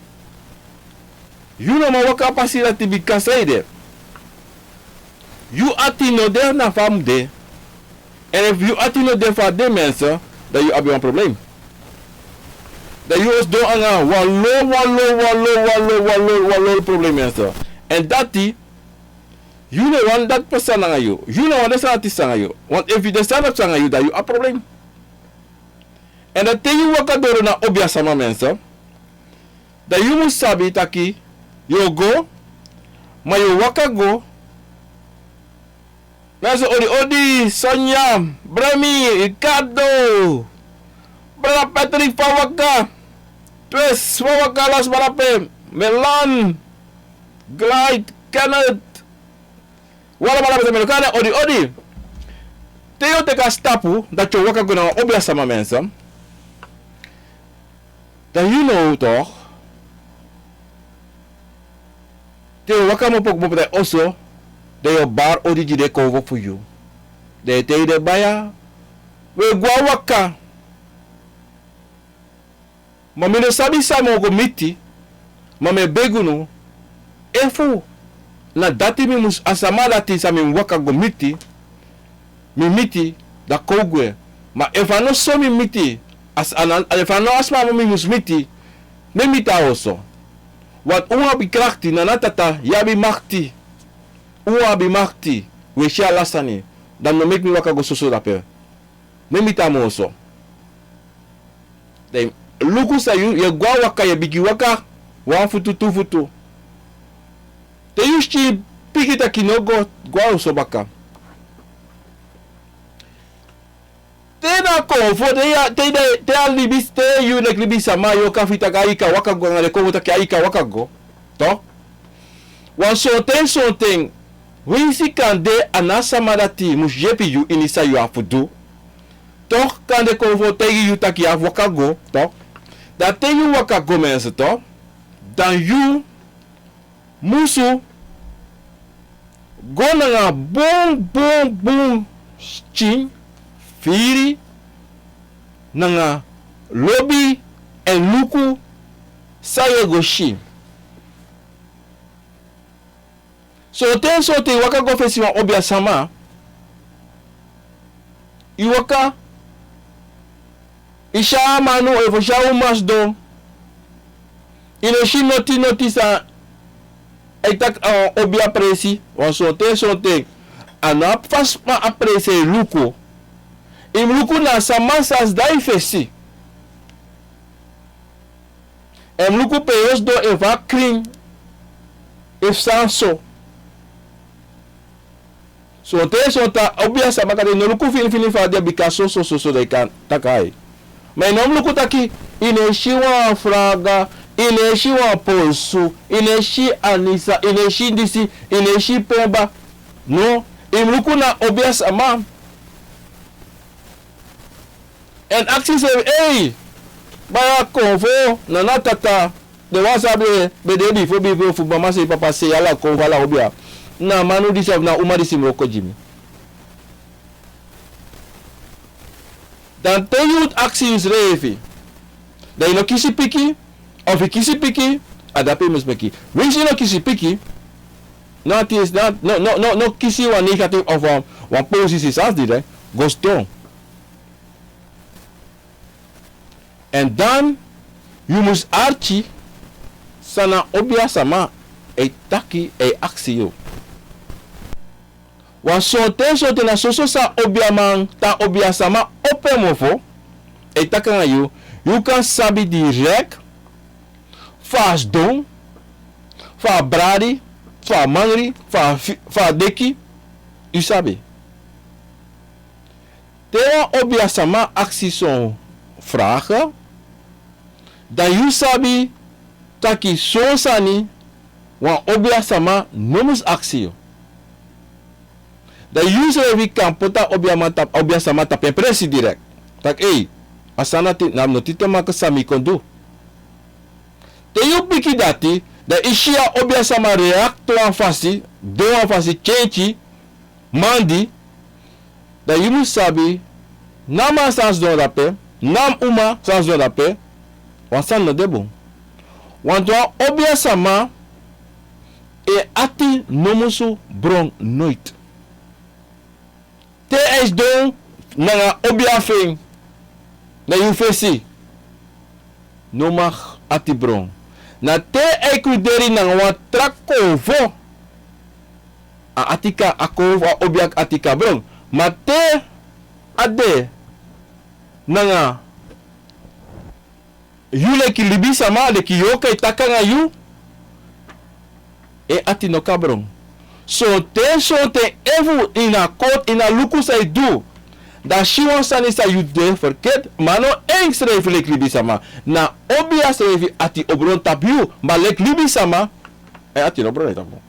Yu no man waka pasi dati, bika saide, yu ati no de na fa a mus de. Èn efu yu ati no de fa a de, mensen, dan yu abi wan probleem. Dan yu o sidon anga wan lo, wan lo, wan lo, wan lo, wan lo, wan lo probleem, mensen. Èn dati, yu no wani dati pasa nanga yu. Yu no wani den sani dati pasa nanga yu. Want efu den sani dati pasa nanga yu, dan yu abi probleem. Èn dan te yu waka doro na obia sama, mensen, dan yu mus sabi taki yu o go, ma yu o waka go. Mensen, odi odi, Sonia, Bremi, Ricardo, brada Patrick, fa waka, Twis, fa waka, Las Barape, Melan, Glide, Kenneth, wala wala, mensen, mi no kan odi odi. Te yu o teki a stapu dati yu o waka go na wan obia sama, mensen, dan yu no, toch, te yu o waka mopo go mopo na yu oso, dan yu o bari odi gi den konfo fu yu. Dan yu e taigi den: baya, wi e go a waka. Ma mi no sabi san mi o go miti, ma mi e begi unu, efu na dati mi mus, a sama dati san mi mus waka go miti, mi miti, dan kon gwe. Ma efu a no so mi miti, a s-, a na, efu a no a sama mi mus miti, no miti a oso. Want un abi krakti, na na tata, yu abi makti. Un abi makti, wi e si ala sani, dan no meki mi waka go soso dape. Mi miti a mus oso. Dan luku san yu, yu e go a waka, yu e bigin waka, wan futu, tu futu. Te yu si piki taki no go, go a oso baka. Te na konfo, te ya, te de, te a libi, te yu leki libisama, yu o kan firi taki a yu kan waka go, anga den konfo taki a yu kan waka go. Toch? Wan sonten sonten, winsi kande a na a sama dati mus yepi yu ini san yu abi fu du. Toch, kande konfo taigi yu taki yu abi fu waka go, toch? Dan te yu waka go, mensen, toch, dan yu musu go nanga bun bun bun skin, firi, nanga lobi, èn luku san yu e go si. Sonten sonten yu waka go fesi wan obia sama, yu waka, yu si a manu efu yu si a uman sidon, yu no si noti noti san e taki, eh, obia presi. Wan sonten sonten a no abi fa sma a presi e luku. Yu mus luku na a sama san sidon a yu fesi. Èn mus luku pe yu o sidon, efu a krin, efu san so. Sonten sonten a obia sama kande no luku finifini fa a de, bika so so so so, dan yu kan taki ai. Ma yu no mus luku taki yu no e si wan fraga, yu no e si wan polsu, yu no e si anisa, yu no e si disi, yu no e si pemba. No, yu mus luku na obia sama. Èn aksi yusrefi, ei, baya, konfo, na na tata, den wan san ben, ben de bifo bifo fu mama sei, papa sei, ala konfo, ala obia, na manu disi of na uman disi mus wroko gi mi. Dan te yu aksi yusrefi, dan yu no kisi piki, efu yu kisi piki, a dape yu mus meki. Winsi yu no kisi piki, no ati, no, no, no, no, no kisi wan negatief of wan, wan posisi san sidon, go sidon. Èn dan yu mus arki san a obiasama e taki, e aksi yu. Wan sonten sonten na soso san a obiaman, te a obiasama opo en mofo, e taki nanga yu, yu kan sabi direkt fa a sidon, fa a bradi, fa a mangri, fa a fi-, fa a deki, yu sabi. Te wan obiasama aksi son vragen, dan yu sabi taki son sani wan obiasama no mus aksi yu. Dan yu srefi kan poti a obiaman tap-, obiasama tapu en presi direkt. Taki, ei, a sani dati na noti te maki san mi kon du. Te yu piki dati, dan yu si a obiasama react wan fasi, du wan fasi kenki, mandi, dan yu mus sabi, na a man san sidon drape, na a uma san sidon drape, wan sani no de bun. Want wan obiasama, en ati no musu bron noiti. Te a e sidon nanga obia fu en na yu fesi, no mag ati bron. Na te a e kwideri nanga wan tra konfo, a ati kan, a konfo, a obia ati kan bron. Ma te a de nanga yu leki libisama, leki yu o kan e taki nanga yu, en ati no kan bron. Sonten sonten efu yu no koti, yu no luku san yu du, dan a si wan sani san yu de ferketi, ma no en srefi leki libisama. Na obia srefi ati o bron tapu yu, ma leki libisama, en ati no bron tapu yu.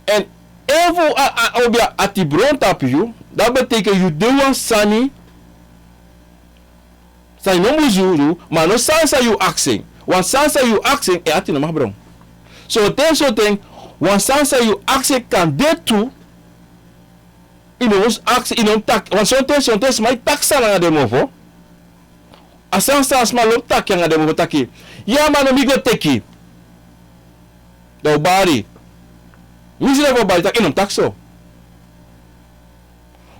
Èn efu a, a obia ati bron tapu yu, dati betekent yu de wan sani san yu no mus du, ma no sani san yu aksi en. Wan sani san yu aksi en, en ati no mag bron. Sonten sonten, wan sani san yu aksi en kan de tu, yu no mus aksi, yu no mus taki, want sonten, sonten sma e taki sani nanga den mofo. A sani san sma lobi taki nanga den mofo taki, ya ma no mi go teki. Dan un bari. Mi srefi o bari taki, yu no mus taki so.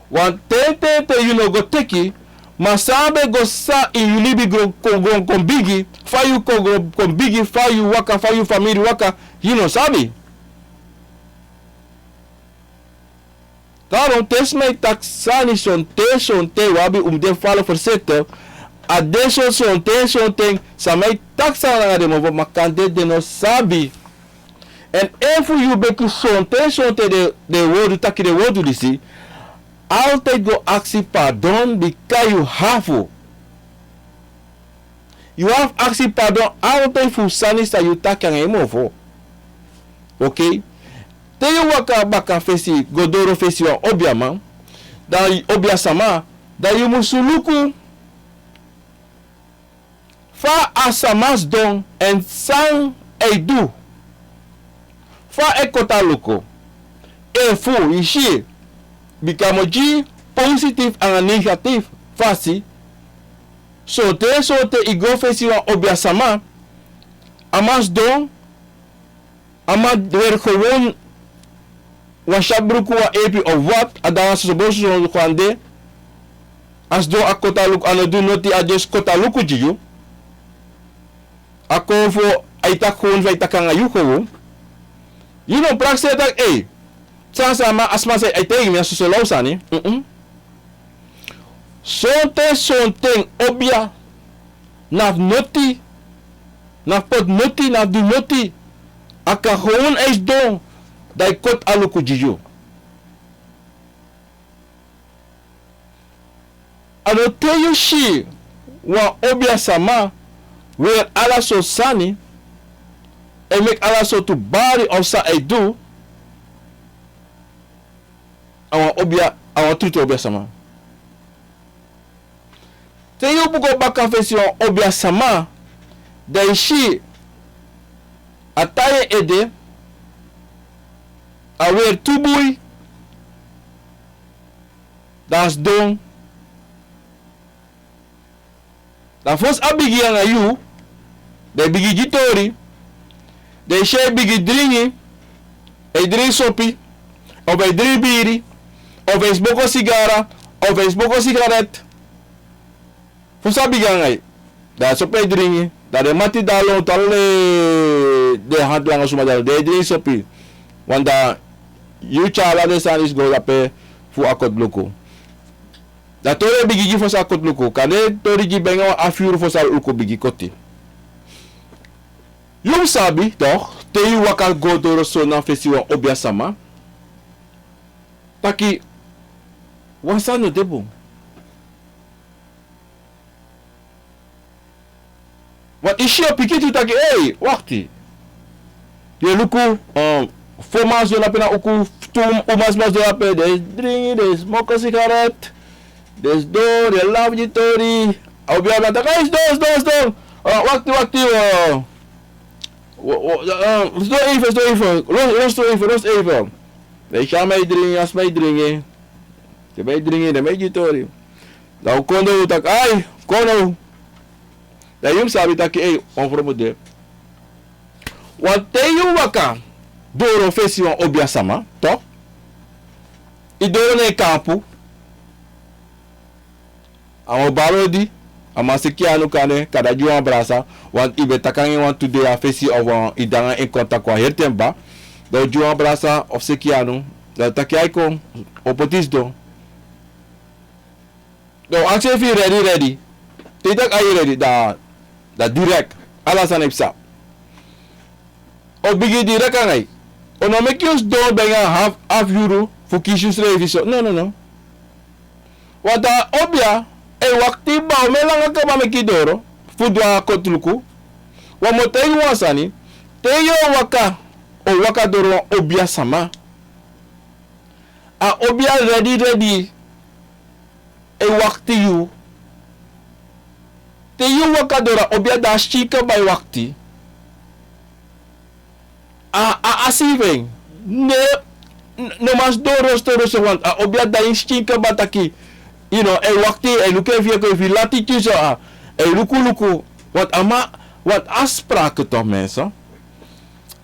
Want ten, ten, ten yu no go teki, ma san ben go san ini yu libi go, go, go kon bigi, fa yu kon go, kon bigi, fa yu waka, fa yu famiri waka, yu no sabi. Daarom te sma e taki sani sonten, sonten, wi abi un mus de fala voorzichtig. A de so sonten, sonten, sma e taki sani nanga den mofo, ma kande den no sabi. Èn efu yu begi sonten, sonten den, den wortu, taki den wortu disi, altijd go aksi pardon, bika yu hafu. Yu abi fu aksi pardon altijd fu sani san yu taki nanga yu mofo. Oké? Te yu waka baka fesi, go doro fesi wan obiaman, dan obiasama, dan yu musu luku fa a sama sidon èn san a e du. Fa a e koti aluku. Efu yu si, bika mi o gi positief nanga negatief fasi. Sonten, sonten yu go fesi wan obiasama, a man sidon, a man weri gewoon wan syatu bruku, wan epi of wat, a de nanga soso bosu, soso kande. A sidon, a koti aluku, a no du noti, a just koti aluku gi yu. A kon fu, a e taki gewoon fa a e taki nanga yu gewoon. Yu no prakseri taki, ei, san sama, a sma san e taigi mi a soso law sani. Mm-mm. Sonten, sonten obia no abi noti, no abi poti noti, no abi du noti. A kan gewoon e sidon, dan a e koti aluku gi yu. A no te yu si wan obiasama weri ala sortu sani, e meki ala sortu bari of san a e du, a wan obia, a wan trutu obiasama. Te yu go baka fesi wan obiasama, dan yu si a tai en ede, a weri tu bui, dan a sidon. Dan fosi a bigin nanga yu, dan yu bigin gi tori, dan yu si a e bigin dringi, a e dringi sopi, Of a e dringi biri, of a e smoko sigara, of a e smoko sigaret. Fu sabi gi nanga yu. Dan so pe a e dringi, dan den mati dan lontu ala den hati langa suma dan den e dringi sopi. Want dan yu tyari ala den sani disi go dape fu a koti luku. Dan tori e bigin gi fosi a koti luku. Kande tori gi benga wan afu yuru fosi a luku bigin koti. Yu mus sabi, toch, te yu waka go doro so na fesi wan obia sama. Taki, wan sani no de bun. Want i si yu o piki tu taki, ei, wakti. Yu e luku, um, fo man sidon dape na uku, tu uman sma sidon dape, den e dringi, den e smoko sigaret, den e sidon, den e lafu gi tori. A obia man taki, ei, sidon, sidon, sidon. Uh, wakti, wakti, uh, Wo-, wo-, eh, sidon even, sidon even. Rust, rust even, rust even. Dan yu si a man e dringi, a sma e dringi. Den man e dringi, den man e gi tori. Dan un kon doro, un taki, ai, kon now. Dan yu mus sabi taki, ei, wan fromu de. Want te yu waka doro fesi wan obia sama, toch? I doro na en kampu. A man o bari odi, a man seki yu anu kande, kande a gi wan brasa, want i ben taki nanga en wantu dei a fesi of, eh, i de nanga en kontak wan heri ten kaba, dan o gi wan brasa of seki yu anu, dan taki ai kon, o poti sidon. Dan o aksi en efu i ready, ready. Te i taki ai ready, dan, dan direct, ala sani e psa. O bigin direct nanga yu. O no meki yu sidon benga hafu, hafu yuru fu kisi yusrefi so. No, no, no. Want a obia e wakti, bun, a o meki langa kaba meki doro fu du a koti luku. Wan mi o taigi wan sani. Te yu o waka, o waka doro wan obia sama. A obia ready, ready. E wakti yu. Te yu waka doro, a obia de a skin kaba e wakti. A, a, a si fu en. Ne, n-, no man sidon rosto, rosto, want a obia de a skin kaba taki. You know, e wakti, e luku efu yu e kon, efu yu lati tu so, a, e luku, luku. Want a man, want a sprake toch, mensen.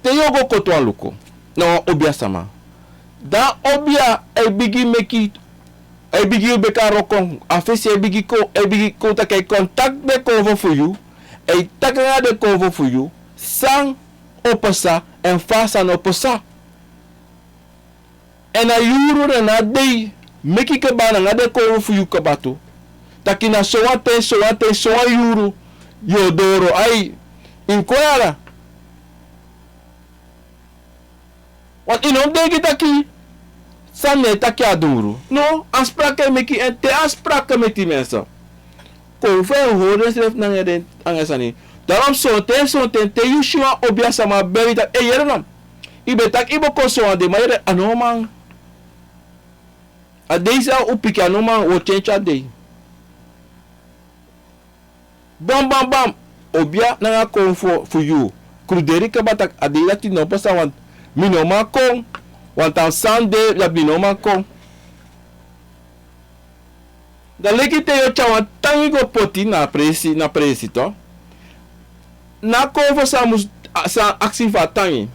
Te yu o go koti wan luku na wan obia sama, dan a obia e bigin meki, e bigin meki a wroko, a fesi e bigin kon, e bigin kon taki, e kontakti den konfo fu yu, e taki nanga den konfo fu yu san o pasa, èn fa a sani o pasa. Èn a yuru na a dei meki kaba nanga den konfo fu yu kaba tu. Taki na sowan ten, sowan ten, sowan yuru yu o doro, ai, i kon ya. Want i no mus denki taki san den e taki a doro. No, a sprake e meki, èn te a sprake meti, mensen, konfo e hori densrefi nanga den, nanga sani. Daarom sonten, sonten te yu si wan obia sama beri taki, ei, yere no. I ben taki i bo kon sowan dei, ma yere, a no man. A dei san un piki, a no man, wi o kenki a dei. Bam, bam, bam. Obia nanga konfo fu yu kruderi kaba taki a dei dati no pasa, want mi no man kon. Want a sani de dati mi no man kon. Dan leki te yu o tyari wan tangi go poti na presi, na presi toch. Na konfo san mus, a, san aksi fu a tangi.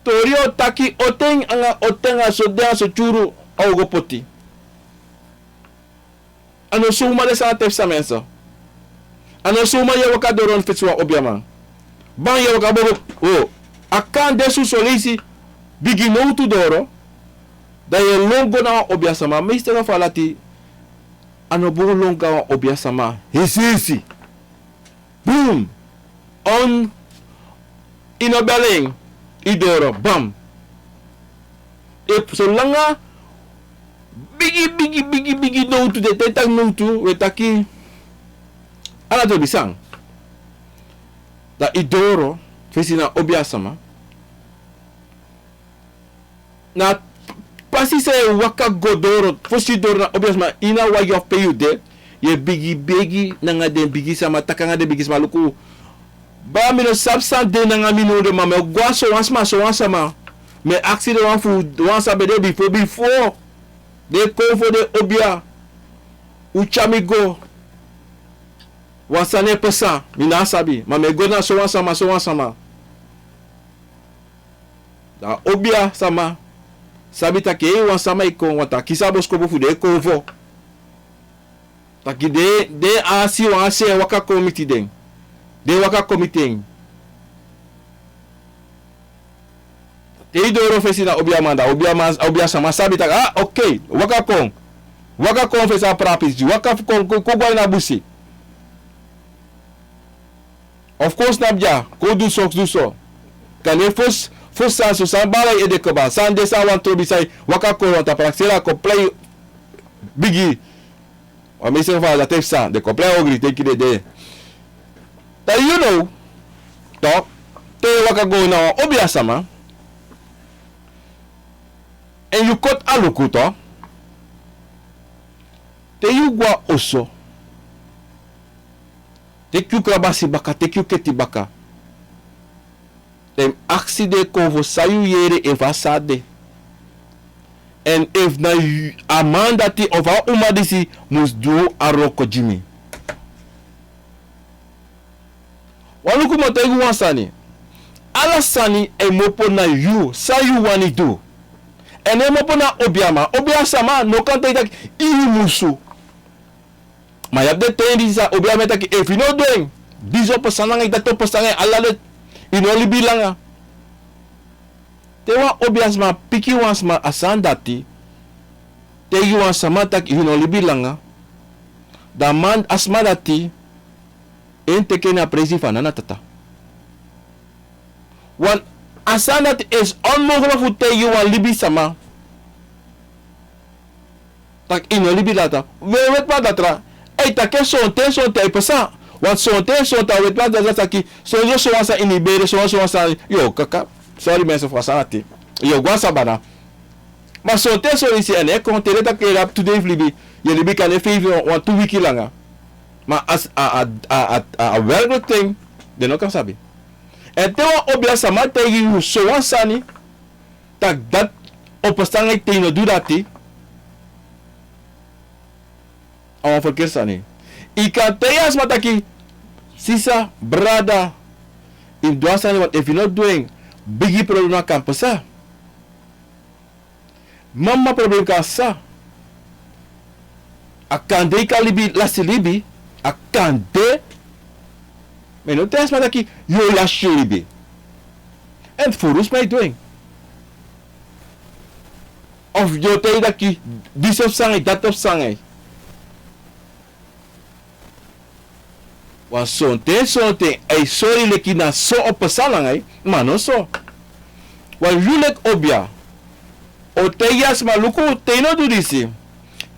Tori o taki, o ten anga, o ten anga so den a so tyuru a o go poti. A no so uman de san a tepsa, mensen. A no so uman yu e waka doro na fesi wan obiaman. Ban yu e waka bobo, o. A kan de soso leisi bigi nowtu doro. Dan yu e lon go na wan obiasama. Meestal fu a lati, a no bun lon go na wan obiasama hisi hisi. Bum! On, i no beli en, i doro, bam. Efu solanga bigi, bigi, bigi, bigi nowtu de, te i taki nowtu, wi e taki ala trobi san. Dan i doro fesi na obiasama. Na pasi san yu e waka go doro, fosi doro na obiasama, ini a wagi of pe yu de, yu e bigin begi nanga den bigi sama, taki nanga den bigi sama, luku. Baa, mi no sabi san de nanga mi now de, ma mi o go na sowan sama, sowan sama. Mi e aksi den wan fu, wan san ben de bifo, bifo den kon fu den obia. Un tyari mi go. Wan sani e pasa, mi ná sabi, ma mi e go na sowan sama, sowan sama. Dan a obiasama Sabi taki ei wan sama e kon, wan taki sa boskopu fu den e kon fu taki den, den asi wan asi e waka kon miti den. Den waka kon miti en. Te yu doro fesi na obiaman, da obiaman, obiasama sabi taki, ah, ok, waka kon. Waka kon fesi a prapisi, waka fu kon, kon, kon go ini a busi. Of kon snapu dya, kon du so, du so. Kande fosi, fosi san so, san bari ede kaba, san de san wani trobi san, waka kon wan ta prakseri a kon prei bigi. Wan meester fa a dati e psa, den kon prei ogri, teki den de. Dan yu now, tok, te yu waka go na wan obiasama, èn yu koti a luku tok, te yu go a oso, teki yu krabasi baka, teki yu keti baka. Dan yu mus aksi den kon fu san yu yere efu a sa de. Èn efu na yu, a man dati of a uma disi mus du a wroko gi mi. Wan luku mi o taigi yu wan sani. Ala sani e kmopo na yu, san yu wani du. Èn e kmopo na obiaman. Obiasama no kan taigi taki yu musu. Ma yu abi den ten disi san obiaman e taki efu yu no du en, disi o pasa nanga yu, dati o pasa nanga yu, ala den, yu no libi langa. Te wan obiasma piki wan sma a sani dati, taigi wan sama taki yu no libi langa, dan a man, a sma dati, en teki en na a presi fu a nana tata. Want a sani dati is onmogelijk fu taigi wan libisma taki yu no libi langa. We wetiman datra, a e taki en sonten sonten a e pasa. Want sonten sonten a wetiman datra taki, sowan sowan sani ini bere, sowan sowan sani, yu o kaka. Sorry mensen fu a sani dati. Yu o go na sabana. Ma sonten sonten yu si en e kon, te den taki yu abi tu dei fu libi, yu e libi kande feifi, wan tu wiki langa. Ma a, a, a werkelijk ten, den no kan sabi. Èn te wan obiasma taigi yu sowan sani, taki dati o pasa nanga yu te yu no du dati, a wan ferkeri sani. Yu kan taigi a sma taki, sisa, brada, yu mus du a sani, want efu yu no du en, bigi problema kan pasa. Mama, problema kan pasa. A kande yu kan libi lasi libi, a kande. Ma yu no taigi a sma taki yu o lasi yu libi. Èn furu sma e du en. Of yu o taigi taki disi o pasa nanga yu, dati o pasa nanga yu. Want sonten sonten a e sori leki na so o pasa nanga yu, ma no so. Want yu leki obia o taigi a sma luku, te yu no du disi,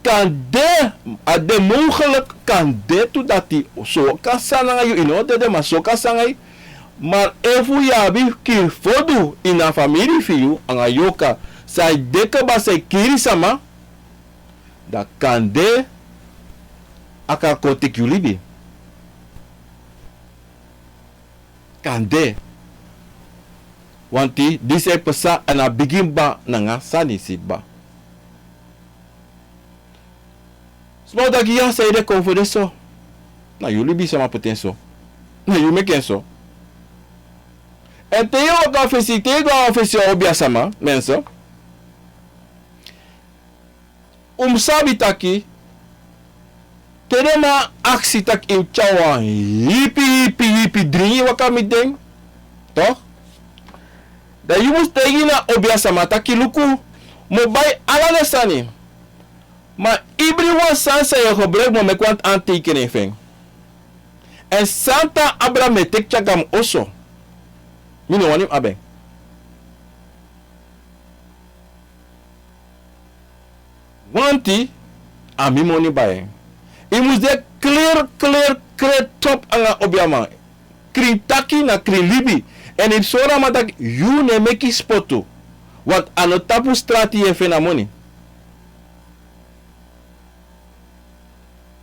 kande a de mogelijk, kande tu dati so kan pasa nanga yu, yu no o dede ma so kan pasa nanga yu. Ma efu yu abi kiri fodu ini a famiri fu yu anga yoka, san e de kaba, san e kiri sama, dan kande a kan kon teki yu libi. Kande. Want disi e pasa, a na bigi kba nanga sani disi kba. Sma o taki ya, san ede kon fu de so. Na yu libisma poti en so. Na yu meki en so. Èn te yu o go a fesi, te yu go a fesi wan obiasma, mensen, un mus sabi taki, te den man aksi taki yu mus tyari wan hipi hipi hipi dringi waka miti den, toch? Dan yu mus taigi na obiasma taki luku, mi o bai ala den sani. Ma ibri wan sani san yu o gebruik mi o meki wan aantekening fu en. Èn san tan abra mi e teki tyari go na mi oso. Mi no wani mi abi en. Want a mi moni bai en. Yu mus de kleri, kleri, kleri top anga obiaman. Krin taki na krin libi. Èn yu mus sori a man taki yu no e meki spotu. Want a no tapu strati yu e feni a moni.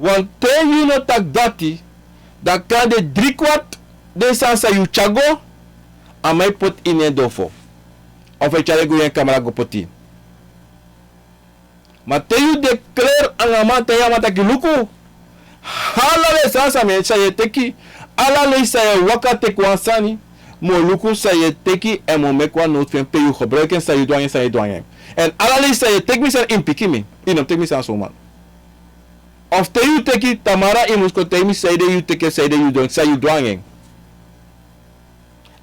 Want te yu no taki dati, dan kande dri kwart den sani san yu tyari go, a man e poti ini en dofo. Of a e tyari en go na en kamra go poti. Ma te yu de kleri anga a man, taigi a man taki luku, ala den sani san mi e, san yu e teki, ala leisi san yu e waka teki wan sani, mi o luku san yu e teki èn mi o meki wan noti fu en pe yu gebruik en, san yu du nanga en, san yu e du nanga en. Èn ala leisi san yu e teki mi sani, yu mus piki mi. Yu no mus teki mi sani soman. Of te yu teki tamara, yu mus kon taigi mi san ede yu teki, san ede yu du, san yu du nanga en.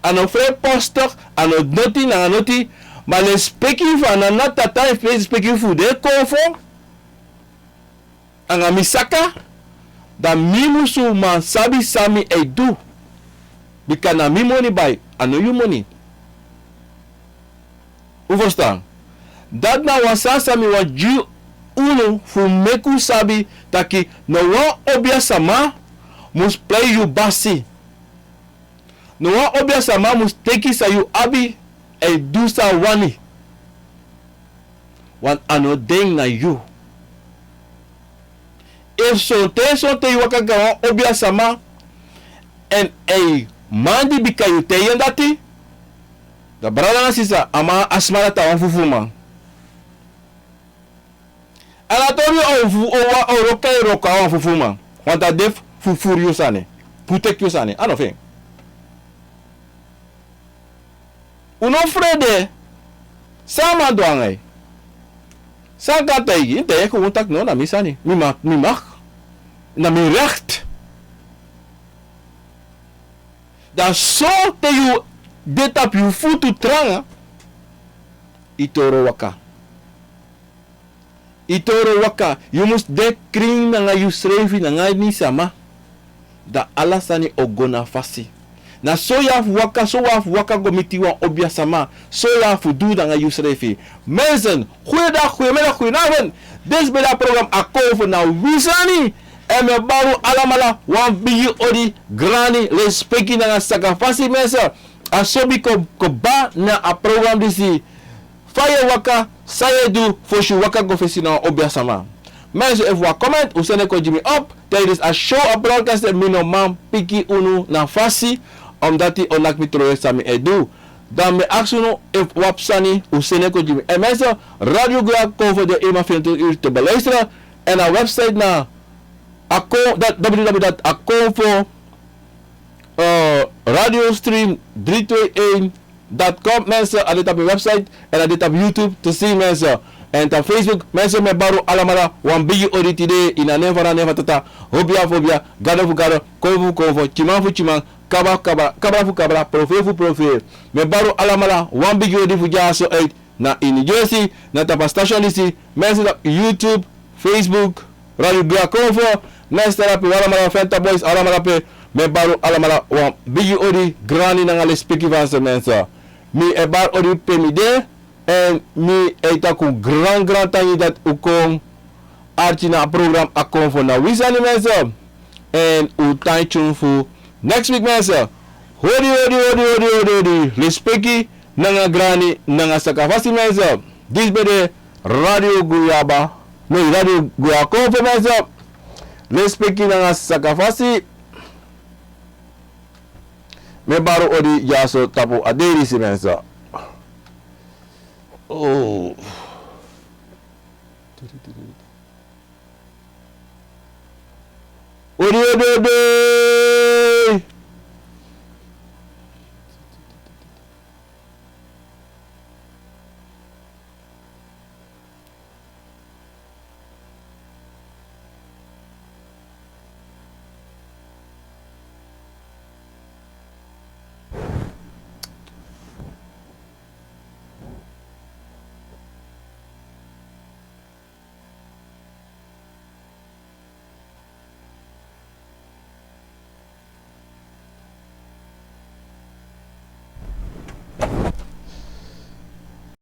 A no vrijpostig, a no noti nanga noti, ma lespeki fu a nana, tata, lespeki fu den konfo anga mi saka, dan mi musu man sabi san mi e du. Bika na mi moni bai, a no yu moni. Un ferstan? Dati na wan sani san mi wani gi unu fu meki un sabi taki no wan obiasama mus prei yu basi. No wan obiasama mus teki san yu abi èn du san a wani. Want a no denki na yu. Efu sonten sonten yu waka gi wan obiasama èn a e mandi bika yu taigi en dati, dan brada nanga sisa, a man, a sma dati na wan fufuruman. A no tori o fu, o wa, o wroko, e wroko a wan fufuruman. Want a de fu fufuru yu sani, fu teki yu sani. A no fu en. Un no frede. San a man du nanga yu? San a kan taigi? Yu taigi en kon taki no, na mi sani. Mi mag, mi mag. Na mi recht. Dan so te yu de tapu yu futu tranga, yu toro waka. Yu toro waka, yu mus de krin nanga yusrefi, nanga ini sama. Dan ala sani o go na fasi. Na so yu abi fu waka, so wi abi fu waka go miti wan obiasama. So yu abi fu du nanga yusrefi. Mensen, goeiedag, goeiemiddag, goedenavond. Disi ben de a program Akomfo na Wi Sani. Èn mi e bari un alamala wan bigi odi, grani, lespeki nanga sakafasi, mensen. A so mi kon, kon kaba na a program disi. Fa yu e waka, san yu e du fosi yu waka go fesi na wan obiasama. Mensen, efu wan comment, un seni en kon gi mi op. Tijdens a show, a broadcast, mi no man piki unu na fasi, omdat un o naki mi trowe san mi e du. Dan mi e aksi unu, efu wan sani, un seni en kon gi mi. Èn mensen, Radio Guya Akomfo de eenmaal vierentwintig uur te beluisteren. Èn a website na Akon-, dat, w w w dot akomfo, eh, radiostream drie twee een dot com, mensen, a de tapu mi website, èn a de tapu YouTube te si, mensen. Èn tapu Facebook, mensen, mi e bari un alamala wan bigi odi tide, ini a nen fu a Nen fu Tata, hobia fu hobia, gado fu gado, konfo fu konfo, tyiman fu tyiman, kabra fu kabra, kabra fu kabra, profeer fu profeer. Mi e bari un alamala wan bigi odi fu dyaso uit na ini Jersey, na tapu a station disi, mensen, tapu YouTube, Facebook, Radio Guya Akomfo, mensen, tapu alamala, Fenta Boys, alamala pe, mi e bari un alamala wan bigi odi, grani nanga lespeki fu un, mensen. Mi e bari odi pe mi de, èn mi e taki un gran, gran tangi dati un kon arki na a program Akomfo na Wi Sani, mensen. Èn un tan tune fu next week, mensen. Odi, odi, odi, odi, odi, odi. Lespeki nanga grani nanga sakafasi, mensen. Disi ben de Radio Guyaba. No, Radio Guya Akomfo, mensen. Lespeki nanga sakafasi. Mi e bari un odi dyaso tapu a dei disi, mensen. Oh. Odi, odi, odi.